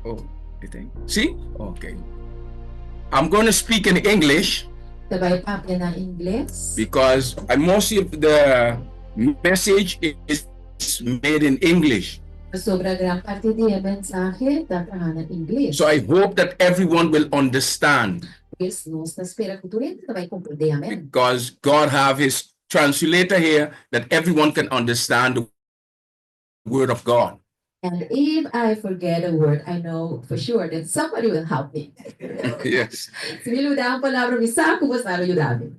Oh, you think? See? Okay. I'm going to speak in English. Ta bai papia na ingles. Because I mostly of the message is made in English. Pasobra gran parti di e mensahe ta traha na ingles. So I hope that everyone will understand. Pues nos ta spera ku tur hende ta bai komprendé. Amen. Because God have his translator here that everyone can understand the word of God. And if I forget a word, I know for sure that somebody will help me. Yes. Si mi lubidá un palabra, mi sa ku boso lo yuda mi.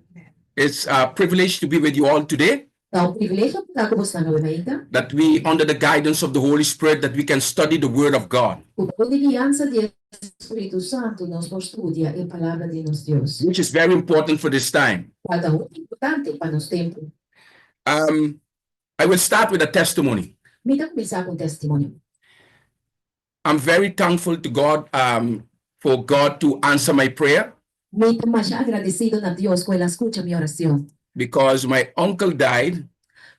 It's a privilege to be with you all today. Ta un privilegio pa ta ku boso awe mainta. That we, under the guidance of the Holy Spirit, that we can study the Word of God. Ku bou di guiansa di e Spiritu Santu nos por studia e Palabra di nos Dios. Which is very important for this time. Kual ta hopi importante pa nos tempu. Um, I will start with a testimony. Mi ta kuminsá ku un testimonio. I'm very thankful to God um, for God to answer my prayer. Mi ta masha agradesido na Dios ku el a skucha mi orashon. Because my uncle died.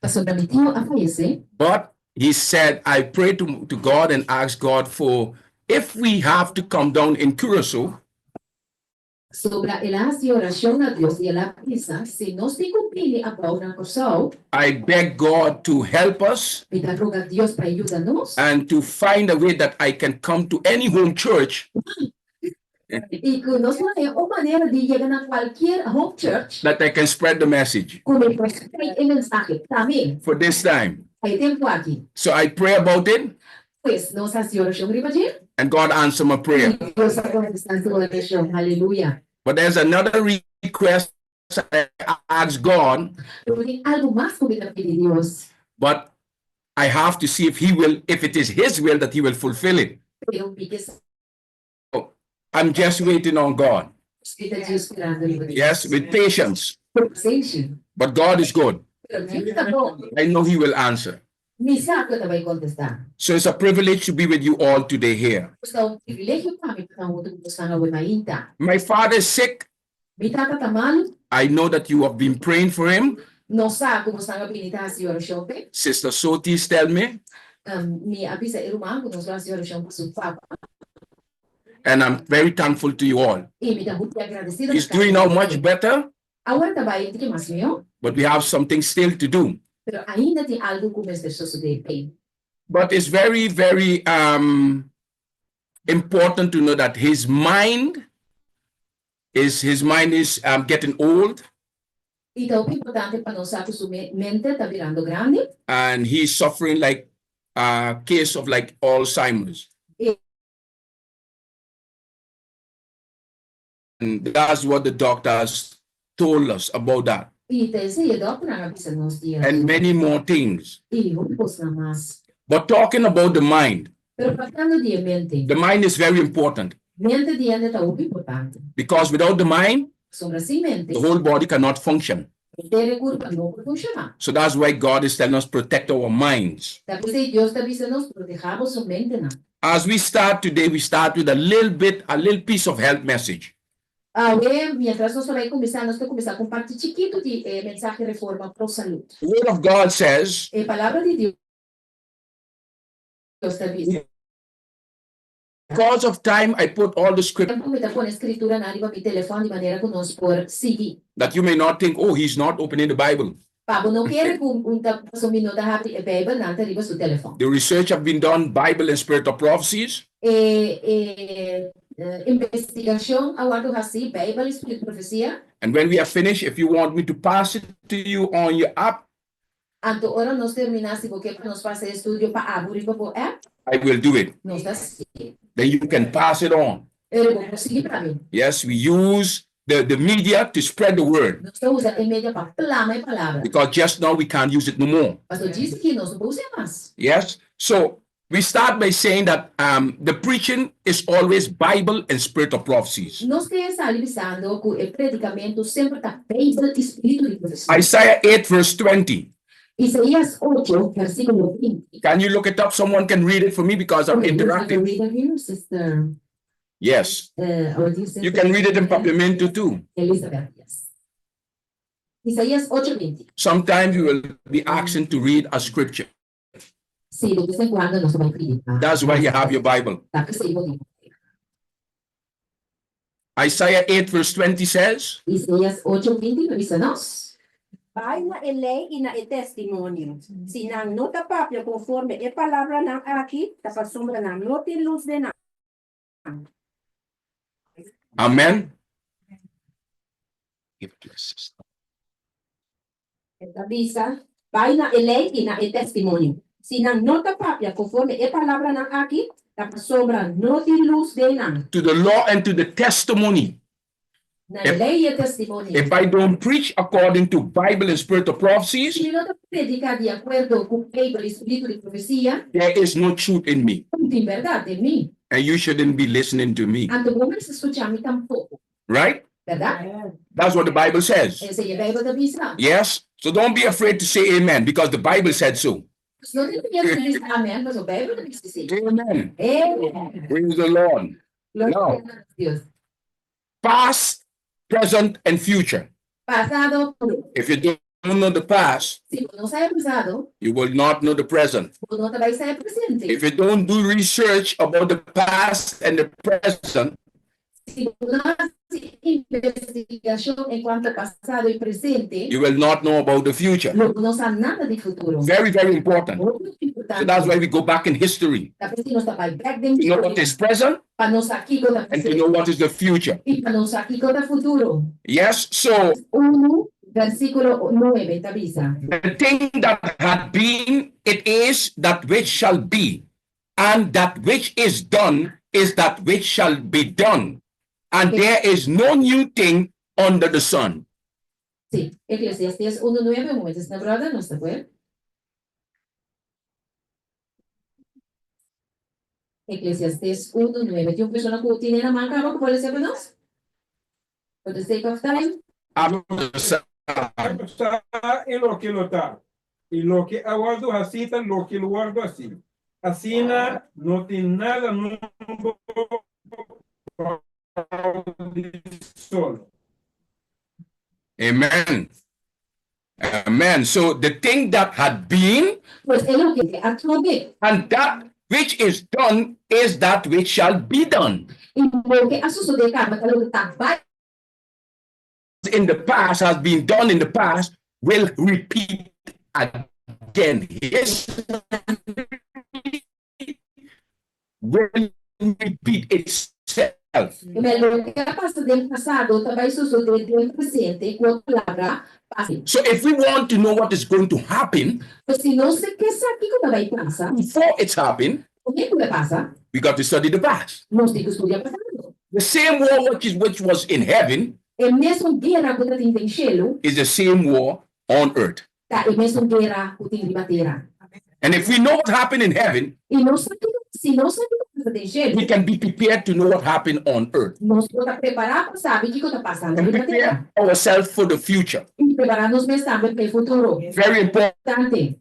Pasobra mi tio a fayesé. But he said I prayed to, to God and asked God for if we have to come down in Curacao. Sobra el a hasi orashon na Dios i el a bisa, Si nos tin ku bini abou na Kòrsou. I beg God to help us. Mi ta roga Dios pa e yuda nos. And to find a way that I can come to any home church. I ku nos por haña un manera di yega na kualkier home church. That I can spread the message. Ku mi por spread e mensahe tambe. For this time. Pa e tempu aki. So I pray about it. Pues, nos hasi orashon riba dje. And God answer my prayer. I Dios a kontestá su orashon. Aleluya. But there's another request I ask God. Pero tin algu mas ku mi ta pidi Dios. But I have to see if he will, if it is his will that he will fulfill it. Pero mi ke sa. I'm just waiting on God. Mi ta djis sperando riba Dios. Yes, with patience. Ku pasenshi. But God is good. Pero Dios ta bon. I know he will answer. Mi sa ku e ta bai kontestá. So it's a privilege to be with you all today here. Pues ta un privilegio pa mi pa ta huntu ku bosnan awe mainta. My father is sick. Mi tata ta malu. I know that you have been praying for him. Nos sa ku bosnan a bini ta hasi orashon p'e. Sister Sotis tell me. Mi a bisa e ruman ku nos lo hasi orashon pa su papa. And I'm very thankful to you all. I mi ta hopi agradesido He's doing now much better. Awor ta bai tiki mas mihó. But we have something still to do. Pero ainda tin algu ku mester sosodé p'e. But it's very, very um, important to know that his mind is his mind is um, getting old. I ta hopi importante pa nos sa ku su mente ta birando grandi. And he's suffering like a case of like Alzheimer's. I. And that's what the doctors told us about that. I ta esei e dòkternan a bisa nos di And many more things. I hopi kosnan mas. But talking about the mind. Pero papiando di e mente. The mind is very important. Mente di hende ta hopi importante. Because without the mind. Pasobra sin mente. The whole body cannot function. Henter e kurpa no por funshoná. So that's why God is telling us protect our minds. Ta p'esei Dios ta bisa nos protehá boso mentenan. As we start today, we start with a little bit, a little piece of health message. Awe, mientras nos ta bai kuminsá, nos ta kuminsá ku un parti chikitu di e mensahe Reforma Pro Salud. The Word of God says. E Palabra di Dios ta bisa. Because of time I put all the scrip. Tempu mi ta pone skrituranan riba mi telefòn di manera ku nos por sigui. That you may not think, oh, he's not opening the Bible. Pa bo no kere ku un ta pasobra mi no ta habri e Beibel, nan ta riba su telefòn. The research have been done, Bible and Spirit of Prophecies. E e investigashon a wòrdu hasí, Beibel i Spiritu Profesia. And when we are finished, if you want me to pass it to you on your app. Anto ora nos terminá, si bo ke pa nos pasa e estudio pa abo riba bo app. I will do it. Nos ta sigui. Then you can pass it on. Pero bo por sigui pa mi. Yes, we use the the media to spread the word. Nos ta usa e media pa plama e palabra. Because just now we can't use it no more. Pasobra djis aki nos no por us'é mas. Yes, so we start by saying that um the preaching is always Bible and spirit of prophecies. Nos ke sali bisando ku e predikamentu semper ta Beibel i spiritu di profesia. Isaiah 8 verse 20. Isaías ocho versíkulo 20. Can you look it up? Someone can read it for me because I'm Okay, we have a interactive. reader here, Sister. Yes. Uh, our dear sister. You can read it in Papiamento too. Elizabeth, yes. Isaías ocho 20. Sometimes you will be asking to read a scripture. Sí, de bes en kuando nos ta bai prediká. That's why you have your Bible. Ta p'esei bo tin. Isaiah 8 verse 20 says. Isaías ocho 20 ta bisa nos. Bai na e lei i na e testimonio. Si nan no ta papia konforme e palabranan aki, ta pasobra nan no tin lus den nan. Amen. Give it to your sister. E ta bisa, Bai na e lei i na e testimonio. Si nan no ta papia konforme e palabranan aki, ta pasobra no tin lus den nan. To the law and to the testimony. Na e lei i e testimonio. If I don't preach according to Bible and spirit of prophecies. Si mi no ta prediká di akuerdo ku Beibel i spiritu di profesia. There is no truth in me. No tin bèrdat den mi. And you shouldn't be listening to me. Anto bo mester skucha mi tampoko. Right? Bèrdat? That's what the Bible says. Esei e Beibel ta bisa. Yes? So don't be afraid to say amen because the Bible said so. Pues no tin miedu di bisa amen, pasobra Beibel ta bisa esei. Amen. Amen. Praise the Lord. Gloria Now. na Dios. Past, present and future. Pasado, If you don't know the past, Si bo no sa e pasado, you will not know the present. bo no ta bai sa e presente. If you don't do research about the past and the present, Si bo no hasi investigashon enkuanto pasado i presente, you will not know about the future. lo bo no sa nada di futuro. Very, very important. Hopi importante. So that's why we go back in history. Ta p'esei nos ta bai bèk den To know what historia is present pa nos sa kiko ta and to presente know what is the future. i pa nos sa kiko ta futuro. Yes, so Unu, versíkulo nuebe ta bisa. The thing that had been, it is that which shall be, and that which is done is that which shall be done, and there is no new thing under the sun. Sí, Eclesiastés unu nuebe, un momento, sna brother, nos ta puer. Eclesiastés unu nuebe, tin un persona ku tine na man kaba ku por lesa pa nos? For the sake of time. Ta e loke lo ta, i loke a wòrdu hasí ta loke lo wòrdu hasí. Asina no tin nada nobo bou di sol. Amen. Amen. So the thing that had been. Pues e loke a trobe. And that which is done is that which shall be done. I loke a sosodé kaba ta loke ta bai. In the past has been done in the past will repeat again. History will repeat itself. Mei loke a pasa den pasado ta bai sosodé den presente, ku otro palabra, pasa. So if we want to know what is going to happen. Pues si nos ke sa kiko ta bai pasa. Before it's happen. Promé ku ta pasa. We got to study the past. Nos tin ku studia pasado. The same war which is which was in heaven. E mesun guera ku ta tin den shelu. Is the same war on earth. Ta e mesun guera ku tin riba tera. And if we know what happened in heaven. I nos sa kiko, si nos sa kiko ta pasa den shelu. We can be prepared to know what happened on earth. Nos por ta prepará pa sabi kiko ta pasando And riba tera. prepare ourselves for the future. I prepará nos mes tambe pa e futuro. Very important. Importante.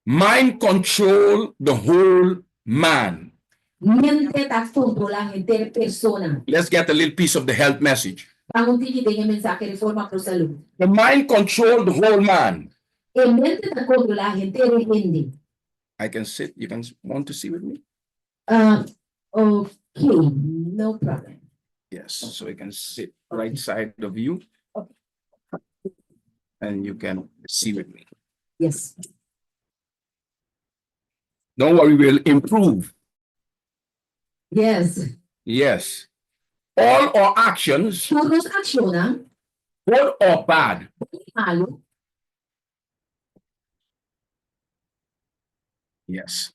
Mind control the whole man. Mente ta kontrolá henter persona. Let's get a little piece of the health message. Ban un tiki den e mensahe Reforma Pro Salud. The mind control the whole man. E mente ta kontrolá henter e hende. I can sit, you can want to see with me? Ok, no problem. Yes, so I can sit right side of you. And you can see with me. Yes. Don't worry, we'll improve. Yes. Yes. All our actions. Tur nos akshonnan. Good or bad. Bon i malu. Yes.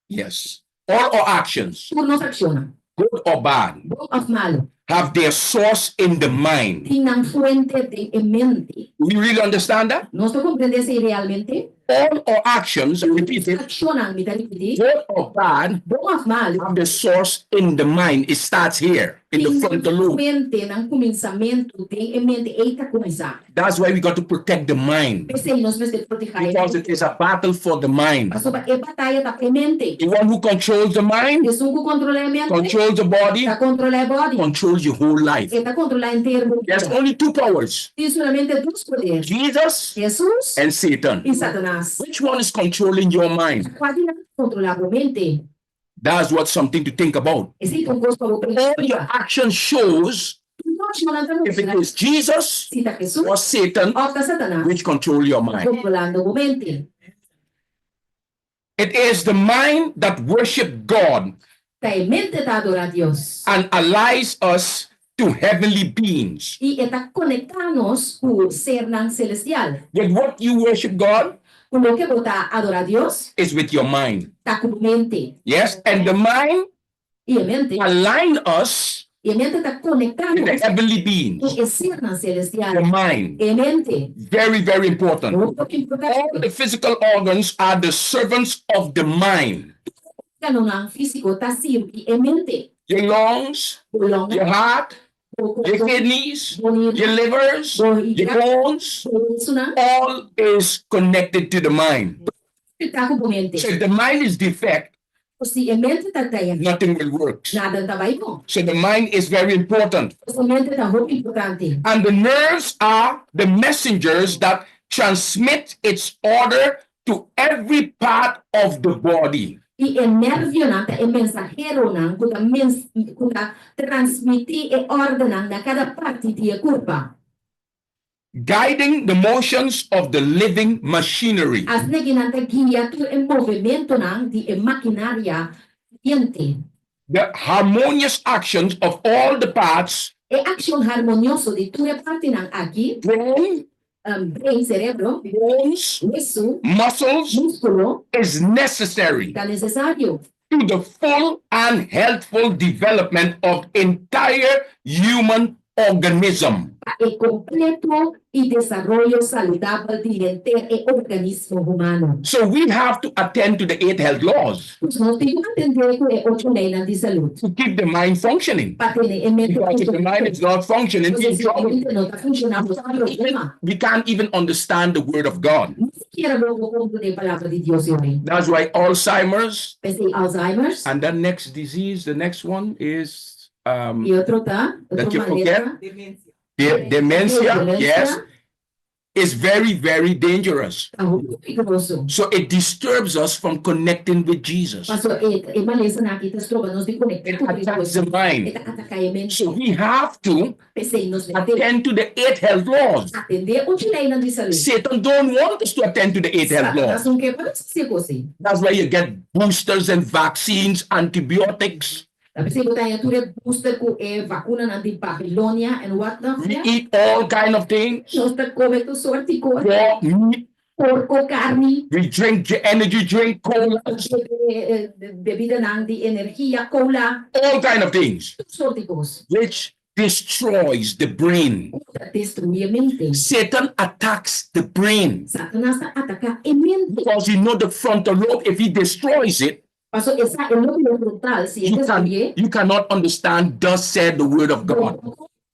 Yes. All our actions. Tur nos akshonnan. Good or bad. Bon òf malu. Have their source in the mind. Tin nan fuente den e mente. We really understand that? Nos ta komprendé esei realmente? All our actions, I repeat it. Akshonnan, mi ta ripití. Good or bad. Bon òf malu. Have the source in the mind. It starts here, in the frontal lobe. Tin nan fuente, nan kuminsamentu den e mente, ei ta kuminsá. That's why we got to protect the mind. P'esei nos mester protehá e mente. Because it is a battle for the mind. Pasobra e bataya ta pa e mente. The one who controls the mind. Esun ku kontrolá e mente. Controls the body. Ta kontrolá e body. Controls your whole life. E ta kontrolá henter bo bida. There's only two powers. Tin solamente dos poder. Jesus. Jesus. And Satan. I Satanas. Satanas. Which one is controlling your mind? Kua di nan ta kontrolá bo mente? That's what something to think about. Esei ta un kos pa bo pensa All your riba. action shows Tur bo akshonnan ta if it mustra is Jesus si ta Hesus or Satan òf ta Satanas which control your mind. kontrolando bo mente. It is the mind that worship God Ta e mente ta adorá Dios. and allies us to heavenly beings. I e ta konektá nos ku sernan selestial. With what you worship God Ku loke bo ta adorá Dios is with your mind. ta ku bo mente. Yes, and the mind I e mente, align us i e mente ta konektá with the nos heavenly ku beings. e sernan selestial. The mind. E mente. Very, very important. Hopi All importante. the physical organs are the servants of the mind. Órganonan físiko ta sirbi e mente. Your lungs, Bo longa, your heart, bo your korazon, kidneys, bo your nirnan, livers, bo your hígado, bones, bo huesunan, all is connected to the mind. tur ta ku bo mente. So if the mind is defect, Si e mente ta taya, nothing will work. nada no ta bai bon. So the mind is very important. E mente ta hopi importante. And the nerves are the messengers that transmit its order to every part of the body. I e nervionan ta e mensaheronan ku ta mens ku ta transmití e òrdennan na kada parti di e kurpa. Guiding the motions of the living machinery. Asina ki nan ta guia tur e movementonan di e makinaria viviente. The harmonious actions of all the parts. E akshon harmonioso di tur e partinan aki, Brain, brain, serebro, bones, huesu, muscles, músculo, is necessary ta nesesario. to the full and healthful development of entire human organism. Pa e kompleto i desaroyo saludabel di henter e organismo humano. So we have to attend to the eight health laws. Pues nos tin ku atendé ku e ocho leinan di salud. To keep the mind functioning. Pa tene e mente Because if the mind is not functioning, Pues in si e trouble. mente no ta funshoná, bo ta problema. We can't even understand the word of God. Ni sikiera bo por komprendé palabra di Dios yori. That's why Alzheimer's P'esei Alzheimer's and that next disease, the next one is um, i otro ta, that otro you forget? malesa. De dementia, Demensia. yes, is very, very dangerous. Ta hopi peligroso. So it disturbs us from connecting with Jesus. Paso e e malesanan aki ta stroba nos di konektá It ku attacks Cristo. the mind. E ta ataká e mente. So we have to P'esei nos mester attend to the eight health laws. atendé ocho leinan di salú. Satan don't want us to attend to the eight health laws. Satanas no ke pa nos hasi kos ei. That's why you get boosters and vaccines, antibiotics. Ta p'esei bo ta haña tur e booster ku e vakunanan di Babilonia and what not. We eat all kind of things. Nos ta kome tur sorti kos. Raw meat. Porko, karni. We drink energy drink, cola. Nos ta bebe bebidanan di energia, cola. All kind of things. Tur sorti kos. Which destroys the brain. Ku ta destruí e mente. Satan attacks the brain. Satanas ta ataká e mente. Because he know the frontal lobe, if he destroys it, Paso e sa e lóbulo frontal, si e you can destruyé, you cannot understand thus said the word of God.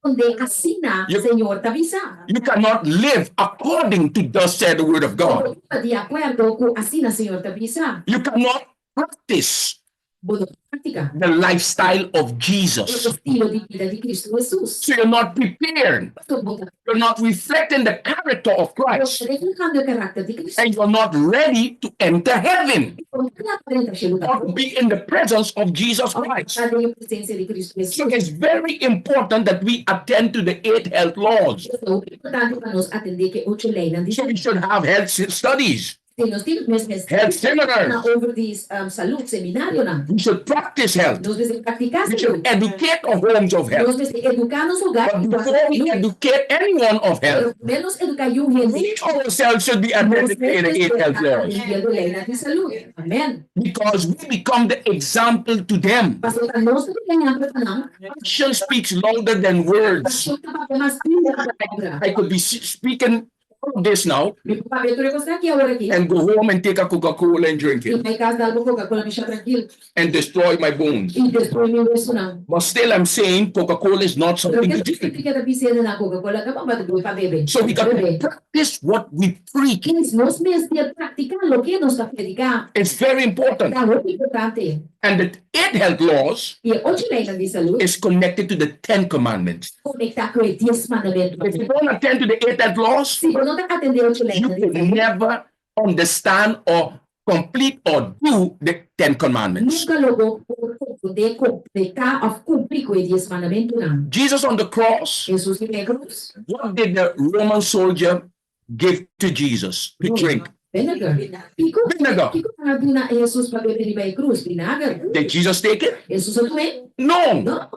Donde asina You, Señor ta bisa. you cannot live according to thus said the word of God. Di akuerdo ku asina Señor ta bisa. You cannot practice Bo no por praktiká the lifestyle of e Jesus. estilo di bida di Cristo Hesus. So you're not prepared. Pasobra bo ta You're not reflecting the character of Christ. reflehando e karakter di Cristo. And you're not ready to enter heaven. Bo no ta kla pa drenta shelu Or to be in the presence of Jesus Christ. Ta den e presensia di Cristo Hesus. So it's very important that we attend to the eight health laws. Ta hopi importante pa nos atendé ku e ocho leinan di So we should have health studies. Si nos tin mes mes Health seminars. na over di um, salud seminarionan. We should practice health. Nos mester praktiká We should salud. educate our homes of health. Nos mester eduká nos hogar. But before we educate anyone of health, Pero nos eduká niun hende. we ourselves should be attending to the eight health laws. Atendiendo leinan di salud. Amen. Because we become the example to them. Pasobra nos ta bira ehèmpel pa nan. Action speaks louder than words. Akshon ta papia mas duru ku palabra. I could be speaking all of this now Mi por papia tur e kosnan aki awor aki. and go home and take a Coca-Cola and drink I it bai kas dal bo Coca-Cola misha trankil. and destroy my bones. I destruí mi wesunan. But still I'm saying Coca-Cola is not Pero something ke to drink. ta keda bisa na Coca-Cola ka pa pa bebe. So we got to Bebe. practice what we preach. Kins nos mester praktiká loke nos ta prediká. It's very important. Ta hopi importante. And the eight health laws I e ocho leinan di salú is connected to the Ten Commandments. konektá ku e dies mandamentunan. If you don't attend to the eight health laws, Si bo no ta atendé ocho you leinan di can salú, never understand or complete or do the Ten Commandments. Nunka lo bo por komprondé, kompletá òf kumpli ku e Dies Mandamentunan. Jesus on the cross, Hesus riba e krus. what did the Roman soldier give to Jesus to drink? Vinegar. Kiko, Vinegar. kiko nan a duna Hesus pa bebe riba e krus? Vinager. Did Jesus take it? Hesus a tum'é? No. No.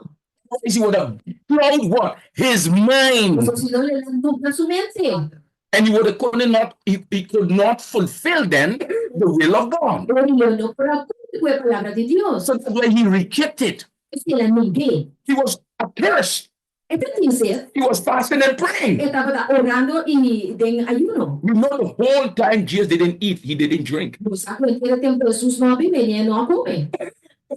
He would have clouded what? His mind. Pasobra si no, lo el a nubla su mente. And he would have could not, he could not fulfill then the will of God. Ora lo no por a kumpli ku e palabra di Dios. So that's why he rejected. P'esei el a ning'é. He was accursed. E ta tin set. He was fasting and praying. E tabata orando i den ayuno. You know the whole time Jesus didn't eat, he didn't drink. Nos sa ku henter e tempu Hesus no a bebe ni e no a kome.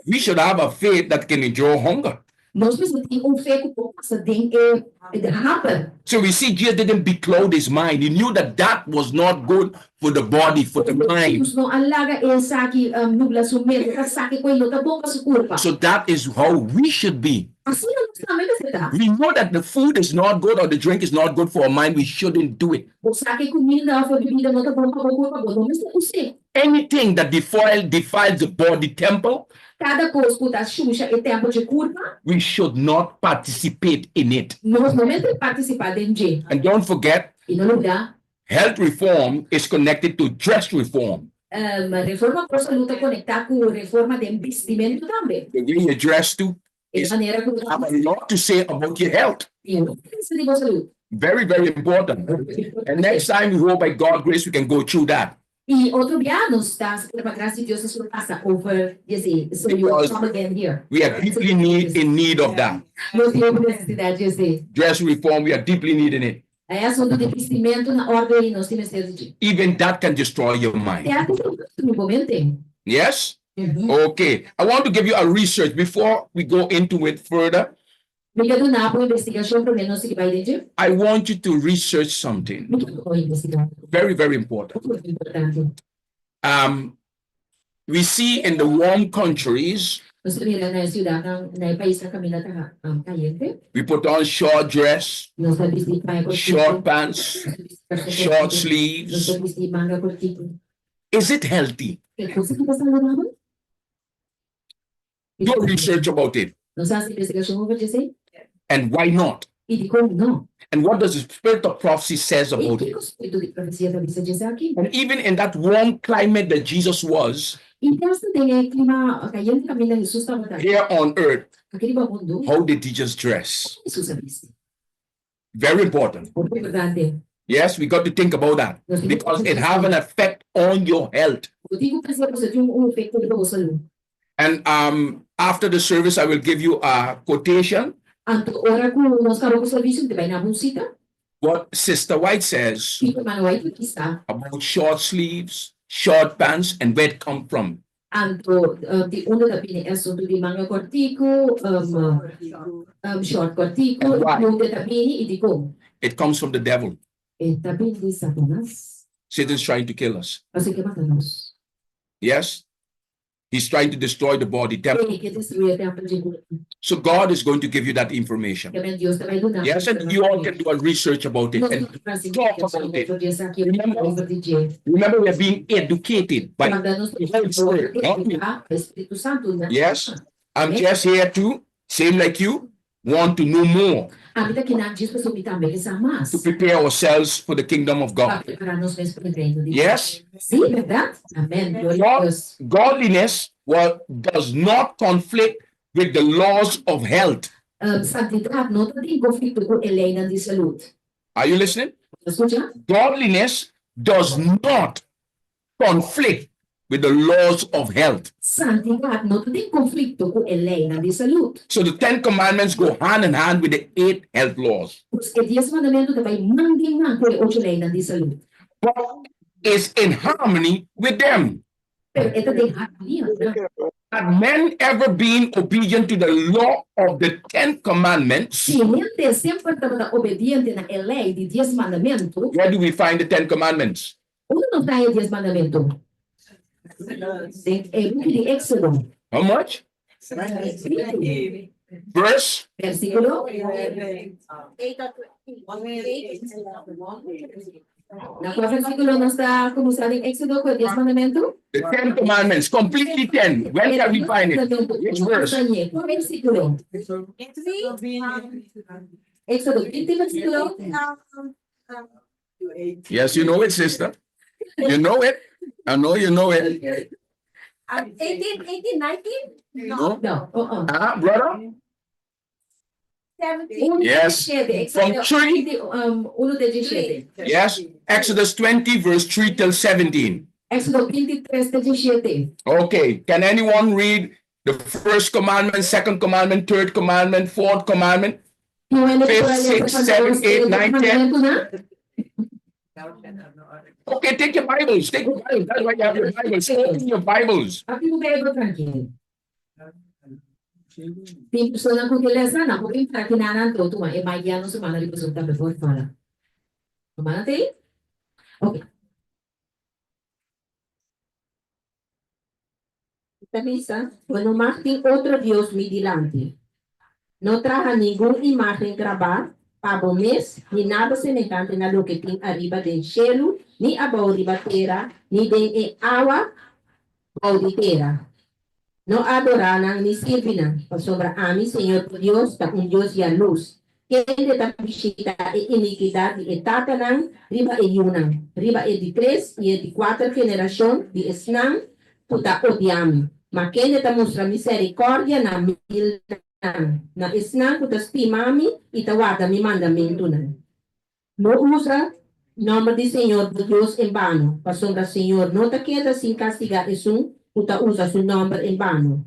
We should have a faith that can endure hunger. Nos mester tin un fe ku por pasa den e hamber. So we see Jesus didn't becloud his mind. He knew that that was not good for the body, for the mind. Hesus no a laga esaki nubla su mente, e ta sa ku e no ta bon pa su kurpa. So that is how we should be. Asina nos tambe mester ta. We know that the food is not good or the drink is not good for our mind. We shouldn't do it. Bo sa ku e kuminda òf e bibida no ta bon pa bo kurpa, bo no mester us'é. Anything that defile, defiles the body temple, Kada kos ku ta shusha e tèmpel dje kurpa, we should not participate in it. nos no mester partisipá den dje. And don't forget, I no lubidá, health reform is connected to dress reform. Reforma pro salú ta konektá ku reforma den bistimentu tambe. The way you dress to E manera ku bo have a ta bisti lot to say about your health. tin hopi bisa di bo salú. Very, very important. And next time, we hope by God's grace we can go through that. I otro bia nos ta spera pa gracia di Dios nos por pasa over di esei. So you will Because come again here. we are deeply need, in need of that. Nos tin hopi nesesidat di esei. Dress reform, we are deeply needing it. E asuntu di bistimentu na orde ei nos tin mester di dje. Even that can destroy your mind. Te asta esei por destrui bo mente. Yes? Okay. I want to give you a research before we go into it further. Mi ke duna bo investigashon promé nos sigui bai den dje. I want you to research something. Mi ke bo investigá. Very, very important. Hopi importante. Um, we see in the warm countries. Nos ta mira na e siudatnan, na e paisnan kaminda ta kayente. We put on short dress. Nos ta bisti paña kortiku. Short pants, short sleeves. Nos ta bisti manga kortiku. Is it healthy? E kos aki ta saludabel? Do research about it. Nos a hasi investigashon over dje? And why not? I dikon no? And what does the spirit of prophecy says I about it? kiko spiritu di profesia ta bisa dje esaki? And even in that warm climate that Jesus was, I te asta den e klima kayente kaminda Hesus tabata. Here on earth, Aki riba mundu. how did Jesus dress? Kon Hesus a bisti? Very important. Hopi importante. Yes, we got to think about that Nos tin ku because pensa it have an effect on your health. Bo tin ku pensa pasobra tin un efekto riba bo salú. And um, after the service, I will give you a quotation. Anto ora ku nos kaba ku servisio, mi ta bai na bo un sita. What Sister White says Kiko Hermano White ta bisa. about short sleeves, short pants, and where it come from. Anto di unda ta bini e asuntu di manga kòrtiku, short kòrtiku, And why? di unda ta bini i dikon. It comes from the devil. E ta bini di Satanas. Satan's trying to kill us. Pasobra e ke mata nos. Yes? He's trying to destroy the body temple. E ke destruí e tèmpel di kurpa. So God is going to give you that information. Kèmen Dios ta bai duna bo Yes, and you all can do a research about it and talk about it. Remember, remember we are being educated by the Holy Spirit. Not me. Yes, I'm just here to, same like you, want to know more. To prepare ourselves for the kingdom of God. Yes? God, godliness well, does not conflict with the laws of health. Santidat no ta den konflikto ku e leinan di salud. Are you listening? Bo ta skucha? Godliness does not conflict with the laws of health. Santidat no ta den konflikto ku e leinan di salud. So the Ten Commandments go hand in hand with the eight health laws. Pues e Dies Mandamentu ta bai man den man ku e ocho leinan di salud. But is in harmony with them. Pero e ta den harmonia ku nan. Had men ever been obedient to the law of the Ten Commandments? Si hende semper tabata obediente na e lei di Dies Mandamentu. Where do we find the Ten Commandments? Unda nos ta haña e Dies Mandamentu? Den e buki di Éxodo. How much? Verse? Versíkulo? Na kua versíkulo nos ta kuminsá den Éxodo ku e Dies Mandamentu? The Ten Commandments, completely ten. Where can we find it? Which verse? Kua versíkulo? Éxodo 20 versíkulo. Yes, you know it, sister. You know it. I know you know it. 18, 18, 19? No? No, oh, oh. Ah, brother? 17. Unu Yes. te 17, From Éxodo 3. 20, 1 te 17. Yes. Exodus 20, verse 3 till 17. Éxodo 23 te 17. Okay. Can anyone read the first commandment, second commandment, third commandment, fourth commandment? Fifth, sixth, seven, eight, nine, 10. Okay, take your Bibles. Take your Bibles. That's why you have your Bibles. Open your Bibles. Habri bo Beibel trankil. Tin persona ku ke lesa, nan por bin aki na nan to tuma e mic ya nos humana di boso tambe por fala. Humana te? Ok. Ta bisa, Bo no mag tin otro dios mi dilanti. No traha ningun imágen grabá pa bo mes, ni nada semehante na loke tin ariba den shelu, ni abou riba tera, ni den e awa bou di tera. No adorá nan ni sirbi nan, pasobra ami, Señor bo Dios, ta un Dios yalus, kende ta bishitá e inikidat di e tatanan riba e yunan, riba e di tres i e di kuater generashon di esnan ku ta odia mi, ma kende ta mustra miserikòrdia na milnan, na esnan ku ta stima mi i ta warda mi mandamentunan. No usa nòmber di Señor bo Dios en bano, pasobra Señor no ta keda sin kastigá esun ku ta usa su nòmber en bano.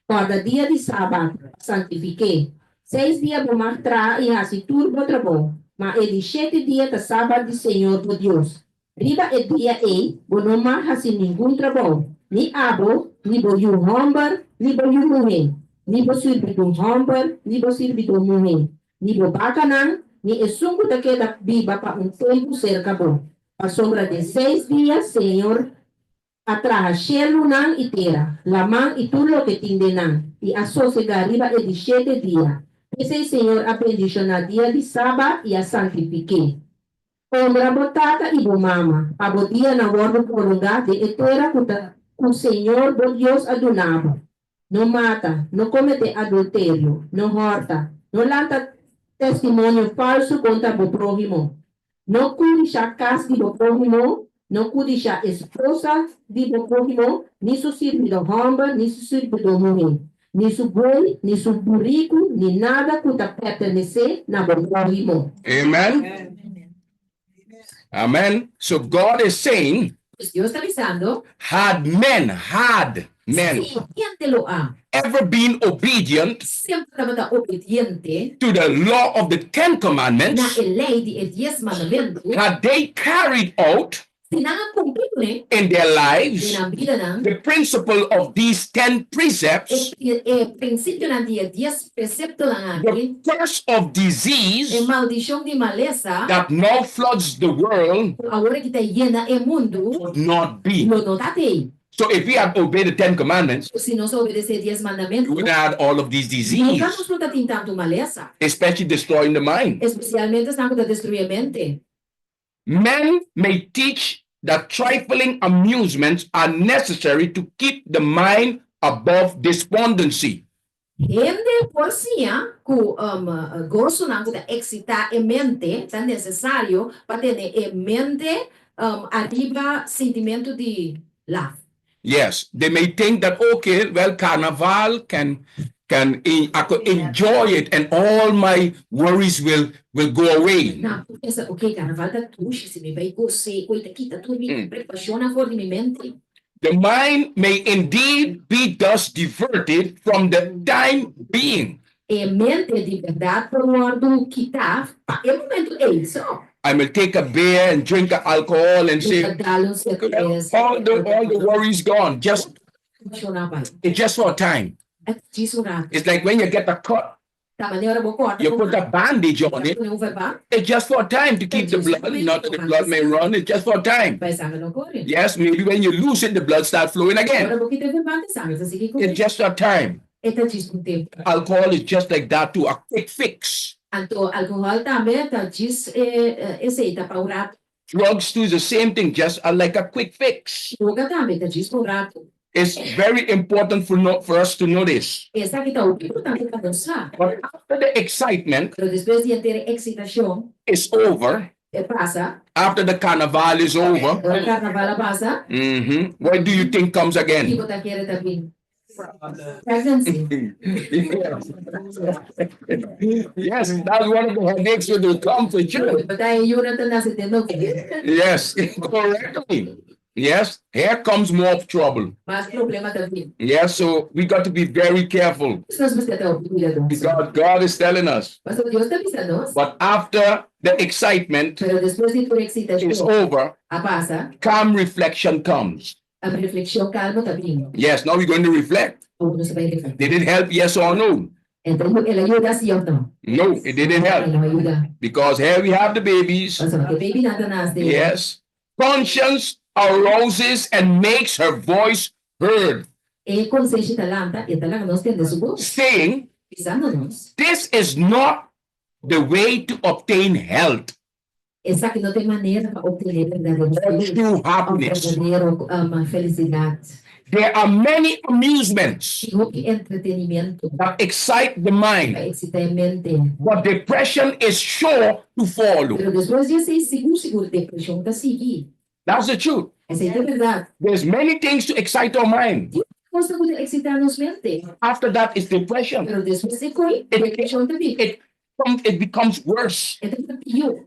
Kòrda dia di Sabat, pa santifik'é. Seis dia bo mag traha i hasi tur bo trabou, ma e di shete dia ta Sabat di Señor bo Dios. Riba e dia ei bo no mag hasi ningun trabou, ni abo, ni bo yu hòmber, ni bo yu muhé, ni bo sirbidó hòmber, ni bo sirbidó muhé, ni bo bakanan, ni esun ku ta keda biba pa un tempu serka bo, pasobra den seis dia Señor a traha shelunan i tera, laman i tur loke tin den nan, i a sosegá riba e di shete dia. P'esei Señor a bendishoná dia di Sabat i a santifik'é. Honra bo tata i bo mama, pa bo dianan wòrdu prolongá den e tera ku ta ku Señor bo Dios a duna bo. No mata, no kometé adulterio, no hòrta, no lanta testimonio falsu kontra bo próhimo, no kudishá kas di bo próhimo, no kudishá esposa di bo próhimo, ni su sirbidó hòmber ni su sirbidó muhé, ni su buey, ni su buriku, ni nada ku ta pertenesé na bo próhimo. Amen. Amen. So God is saying, Pues Dios ta bisando, had men si hende lo a ever been obedient semper tabata obediente to the law of the Ten na Commandments, e lei di e Dies Mandamentu, had they carried out si nan a kumpli kuné in their lives den nan bidanan the principle of these 10 precepts, e prinsipionan di e dies preseptonan aki, the curse of e disease maldishon di malesa that now floods the world ku awor aki ta yena e mundu would not be. lo no ta tei. So if we had obeyed the Ten Commandments, Si nos obedesé e Dies we Mandamentu, wouldn't have all of these nunka disease, nos lo ta tin tantu malesa, especially destroying the mind. espesialmente esnan ku ta destruí e mente. Men may teach that trifling amusements are necessary to keep the mind above despondency. Hende por siña ku gosonan ku ta eksitá e mente ta nesesario pa tene e mente ariba sintimentu di laf. Yes, they may think that, okay, well, carnival can I could enjoy it and all my worries will go away. Nan por pensa, okay, carnaval ta dushi, si mi bai gos'é, koi ta kita tur mi preokupashonnan for di mi mente. The mind may indeed be thus diverted from the time being. E mente di bèrdat por wòrdu kitá pa e momentu ei so. I will take a beer and drink a alcohol and say, Mi ta dal un servesa. all the worries gone. Just Preokupashonnan bai. It's just for a time. E djis un ratu. It's like when you get a cut, Ta manera bo kòrta. You put a bandage on it. Pone un verband. It's just for a time to keep the blood, not that the blood may run. It's just for a time. Pa e sanger no kore. Yes, maybe when you lose it, the blood starts flowing again. Ora bo kita e verband, e sanger ta sigui kore. It's just a time. E ta djis un tempu. Alcohol is just like that too, a quick fix. Anto alkohòl tambe ta djis esei ta pa un ratu. Drugs too is the same thing, just like a quick fix. Droga tambe ta djis un ratu. It's very important for no, for us to know this. Esaki ta hopi importante pa nos sa. But after the excitement Pero despues di henter e eksitashon is over, e pasa, after the carnival is over, ora karnaval a pasa, what do you think comes again? kiko ta kere ta bin? Pregnancy. Yes, that's one of the headaches that will come for sure. But e yunan ta nase den nobo. Yes, correctly. Yes, here comes more trouble. Mas problema ta bin. Yes, so we got to be very careful Nos mester ta hopi kuidadoso. because God is telling us. Pasobra Dios ta bisa nos. But after the excitement Pero despues di tur is eksitashon over, a pasa, calm reflection comes. e reflekshon kalmo ta bin. Yes, now we're going to reflect. Awor nos ta bai reflektá. Did it help? Yes or no? Anto, el a yuda sí òf no? No, it didn't help. E no a yuda. Because here we have the babies. Pasobra e babynan ta nase. Yes. Conscience arouses and makes her voice heard, E konsenshi ta lanta, e ta laga nos tende su bos, saying, bisando nos, This is not the way to obtain health Esaki no ta e manera pa obtené berdadero or salú true òf happiness. berdadero felisidat. There are many amusements Tin hopi entretenimentu that excite the pa mind, eksitá e mente, but depression is sure to follow. pero despues di esei sigur sigur depreshon ta sigui. That's the truth. Esei ta bèrdat. There's many things to excite our mind. Tin kos ku ta eksitá nos mente, After that is depression. pero despues di koi, depreshon ta bin. It becomes worse. E ta bira pió.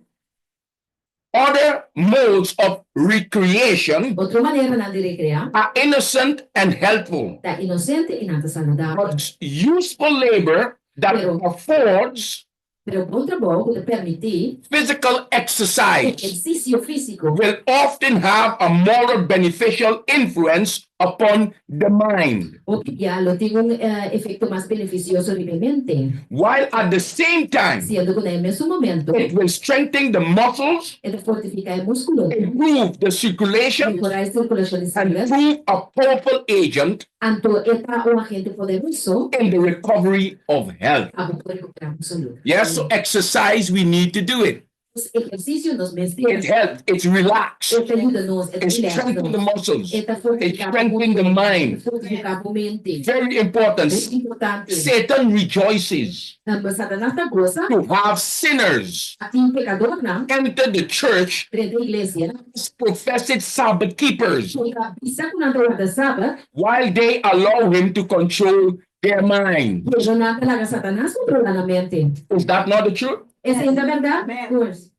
Other modes of recreation Otro maneranan di rekreá are innocent and helpful, ta inosente i nan ta saludabel. but useful labor that Pero- affords Pero bon trabou ku ta permití physical exercise ehersisio físiko will often have a moral beneficial influence upon the mind, hopi bia lo tin un efekto mas benefisioso riba e mente, while at the same time siendo ku na e mesun momento it will strengthen the muscles, e ta fortifiká e múskulonan, improve the circulation, mehorá e sirkulashon di and sangre, prove a powerful agent anto e ta un agente poderoso in the recovery of health. pa bo por rekuperá bo salú. Yes, so exercise, we need to do it. Nos ehersisio nos mester It helps, it's relaxed, E ta yuda nos, e ta it relax strengthens the nos, muscles. e ta fortifiká bo strengthens the múskulo, mind. e ta fortifiká bo mente. Very important. Hopi importante. Satan rejoices Satanas ta gosa to have sinners pa tin pekadornan enter the church drenta iglesia as professed Sabbath keepers ku ta bisa ku nan ta warda Sabat, while they allow him to control their mind. pero nan ta laga Satanas kontrolá nan mente. Is that not the truth? Esei ta bèrdat? Pues.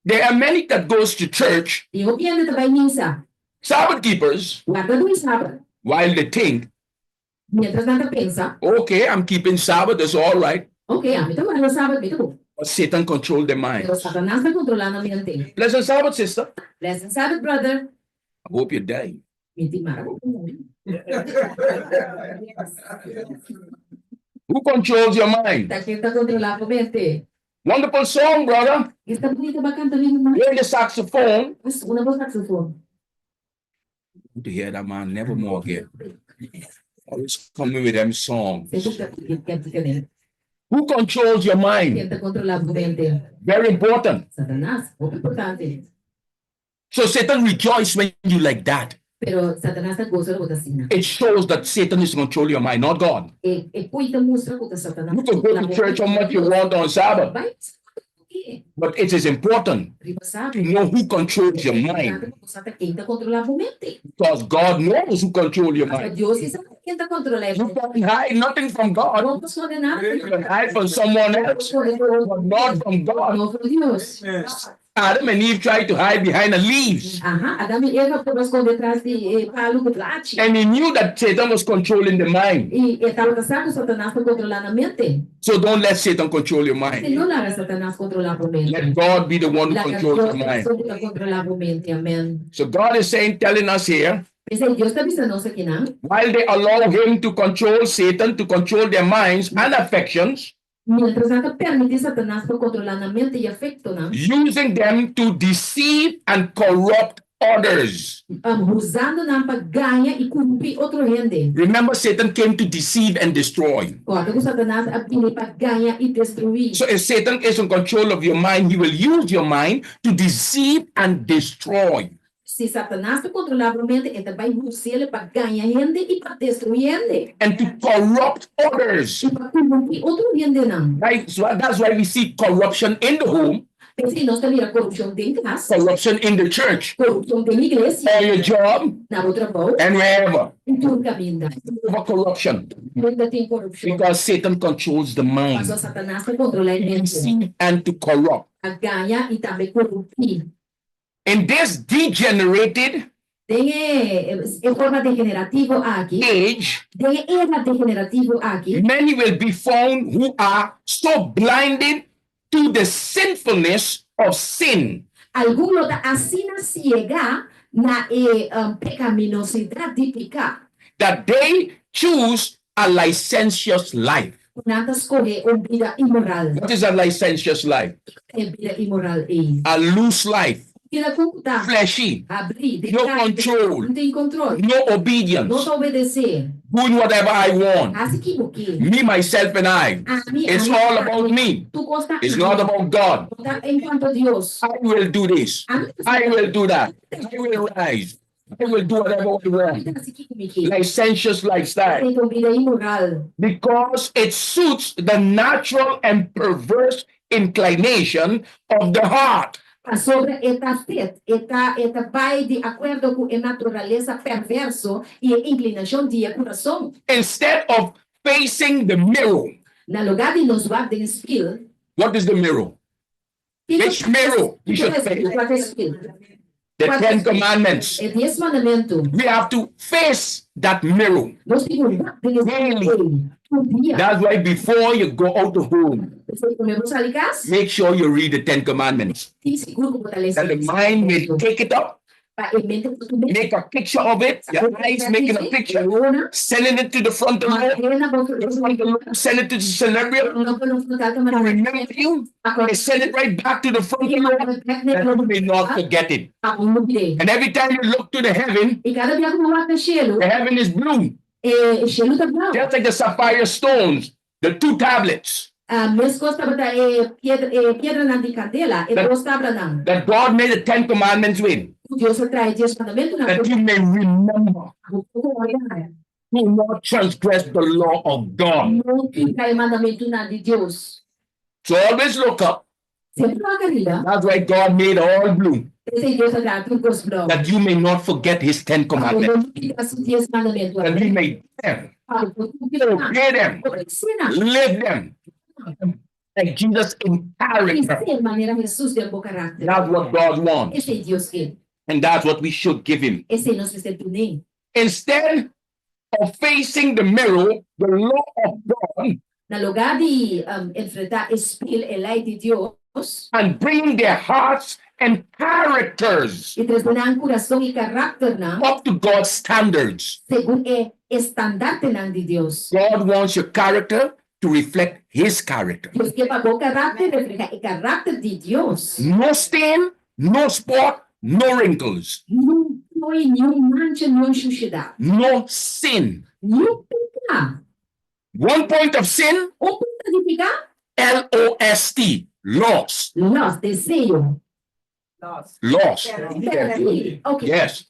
There are many that goes to church, Tin hopi hende ta bai misa, Sabbath keepers, wardadó di Sabat, while they think, miéntras nan ta pensa, okay, I'm keeping Sabbath, that's all right. Ok, ami ta warda Sabat, mi ta bon. But Satan controlled their mind. Pero Satanas ta kontrolá nan mente. Blessed Sabbath, sister. Blessed Sabbath, brother. I hope you die. Mi tin mara bo ku muri. Who controls your mind? Ta ken ta kontrolá bo mente? Wonderful song, brother. Esta bunita b'a kanta mi ruman. Play the saxophone. A sona bo saxophone. To hear that man never more again. Always coming with them songs. Who controls your mind? Ken ta kontrolá bo mente? Very important. Satanas, hopi importante. So Satan rejoices when you like that. Pero Satanas ta gosa ora bo ta asina. It shows that Satan is controlling your mind, not God. E e koi ta mustra ku ta Satanas You can go to church how much you want on Sabbath, Bai ke. but it is important Riba Sabat. to know who controls your mind. Ken ta kontrolá bo mente. Because God knows who controls your mind. Dios sa ken ta kontrolá You can't hide nothing from God. No por skonde nada. You can hide from someone else, but not from God. No from Dios. Adam and Eve tried to hide behind the leaves. Aha, Adam i Eva por a skonde tras di e palu ku plachi. And he knew that Satan was controlling the mind. I e tabata sa ku Satanas ta kontrolá nan mente. So don't let Satan control your Si mind. no laga Satanas kontrolá bo mente. Let God be the one who Laga controls Dios your mind. esun ku ta kontrolá bo mente. Amen. So God is saying, telling us here, P'esei Dios ta bisa nos akinan. while they allow him to control Satan, to control their minds and affections, Miéntras nan ta permití Satanas pa kontrolá nan mente i afektonan, using them to deceive and corrupt others. Usando nan pa gaña i korumpí otro hende. Remember, Satan came to deceive and destroy. Kòrda ku Satanas a bini pa gaña i destruí. So if Satan is in control of your mind, he will use your mind to deceive and destroy. Si Satanas ta kontrolá bo mente, e ta bai us'el pa gaña hende i pa destruí hende. And to corrupt others. I pa korumpí otro hendenan. Right? So that's why we see corruption in the home. P'esei nos ta mira korupshon den kas. Corruption in the church. Korupshon den iglesia. On your job. Na bo trabou. And wherever. I tur kaminda. Over corruption. Kaminda tin korupshon. Because Satan controls the mind. Pasobra Satanas ta kontrolá e mente. To deceive and to corrupt. Pa gaña i tambe korumpí. In this degenerated. Den e forma degenerativo aki. Age. Den e era degenerativo aki. Many will be found who are so blinded to the sinfulness of sin. Algun lo ta asina siegá na e pekaminosidat di piká. That they choose a licentious life. Ku nan ta skohe un bida inmoral. What is a licentious life? Kiko ta e bida inmoral ei? A loose life. Bida ku ku ta. Fleshy. Habrí, den No karni. control. No tin control. No obedience. No ta obedesé. Doing whatever I want. Hasi ki bo ke. Me, myself and I. Ami, It's ami, all ami. about me. Tur kos ta It's not ami. about God. No ta en kuanto Dios. I will do this. Ami ta I will do that. I will rise. I will do whatever I want. Mi ta hasi kiko mi ke. Licentious lifestyle. Esei ta un bida inmoral. Because it suits the natural and perverse inclination of the heart. Pasobra e ta fit, e ta e ta bai di akuerdo ku e naturalesa perverso i e inklinashon di e kurason. Instead of facing the mirror. Na lugá di nos wak den spil. What is the mirror? Kiko Which mirror we should face? Kua ta e spil? The Ten Commandments. E Dies Mandamentu. We have to face that mirror. Nos tin ku wak den e spil Daily. ei tur dia. That's why before you go out of home, P'esei promé bo sali kas, make sure you read the Ten Commandments. tin sigur ku bo ta lesa That the e Dies mind may Mandamentu. take it up, Pa e mente por tum'é. make a picture of it, your eyes making a picture, sending it to the frontal lobe, the frontal lobe, send it to the cerebral to remember you. They send it right back to the frontal lobe that you may not forget it. And every time you look to the heaven, the heaven is blue. Just like the sapphire stones, the two tablets. That, that God made the Ten Commandments with. That you may remember. Do not transgress the law of God. So always look up. That's why God made all blue. That you may not forget his Ten Commandments. That you may them, obey them, live them. Like Jesus in character. That's what God wants. And that's what we should give him. Instead of facing the mirror, the law of God. Na lugá di enfrentá e spil, e lei di Dios. And bringing their hearts and characters. I trese nan kurason i karakternan. Up to God's standards. Segun e estandartenan di Dios. God wants your character to reflect His character. Dios ke pa bo karakter reflehá e karakter di Dios. No stain, no spot, no wrinkles. No poi niun mancha, niun shushedat. No sin. Niun piká. One point of sin. Un punto di piká. L-O-S-T, lost. Lost, deseo. Lost. Perdí. Okay. Yes.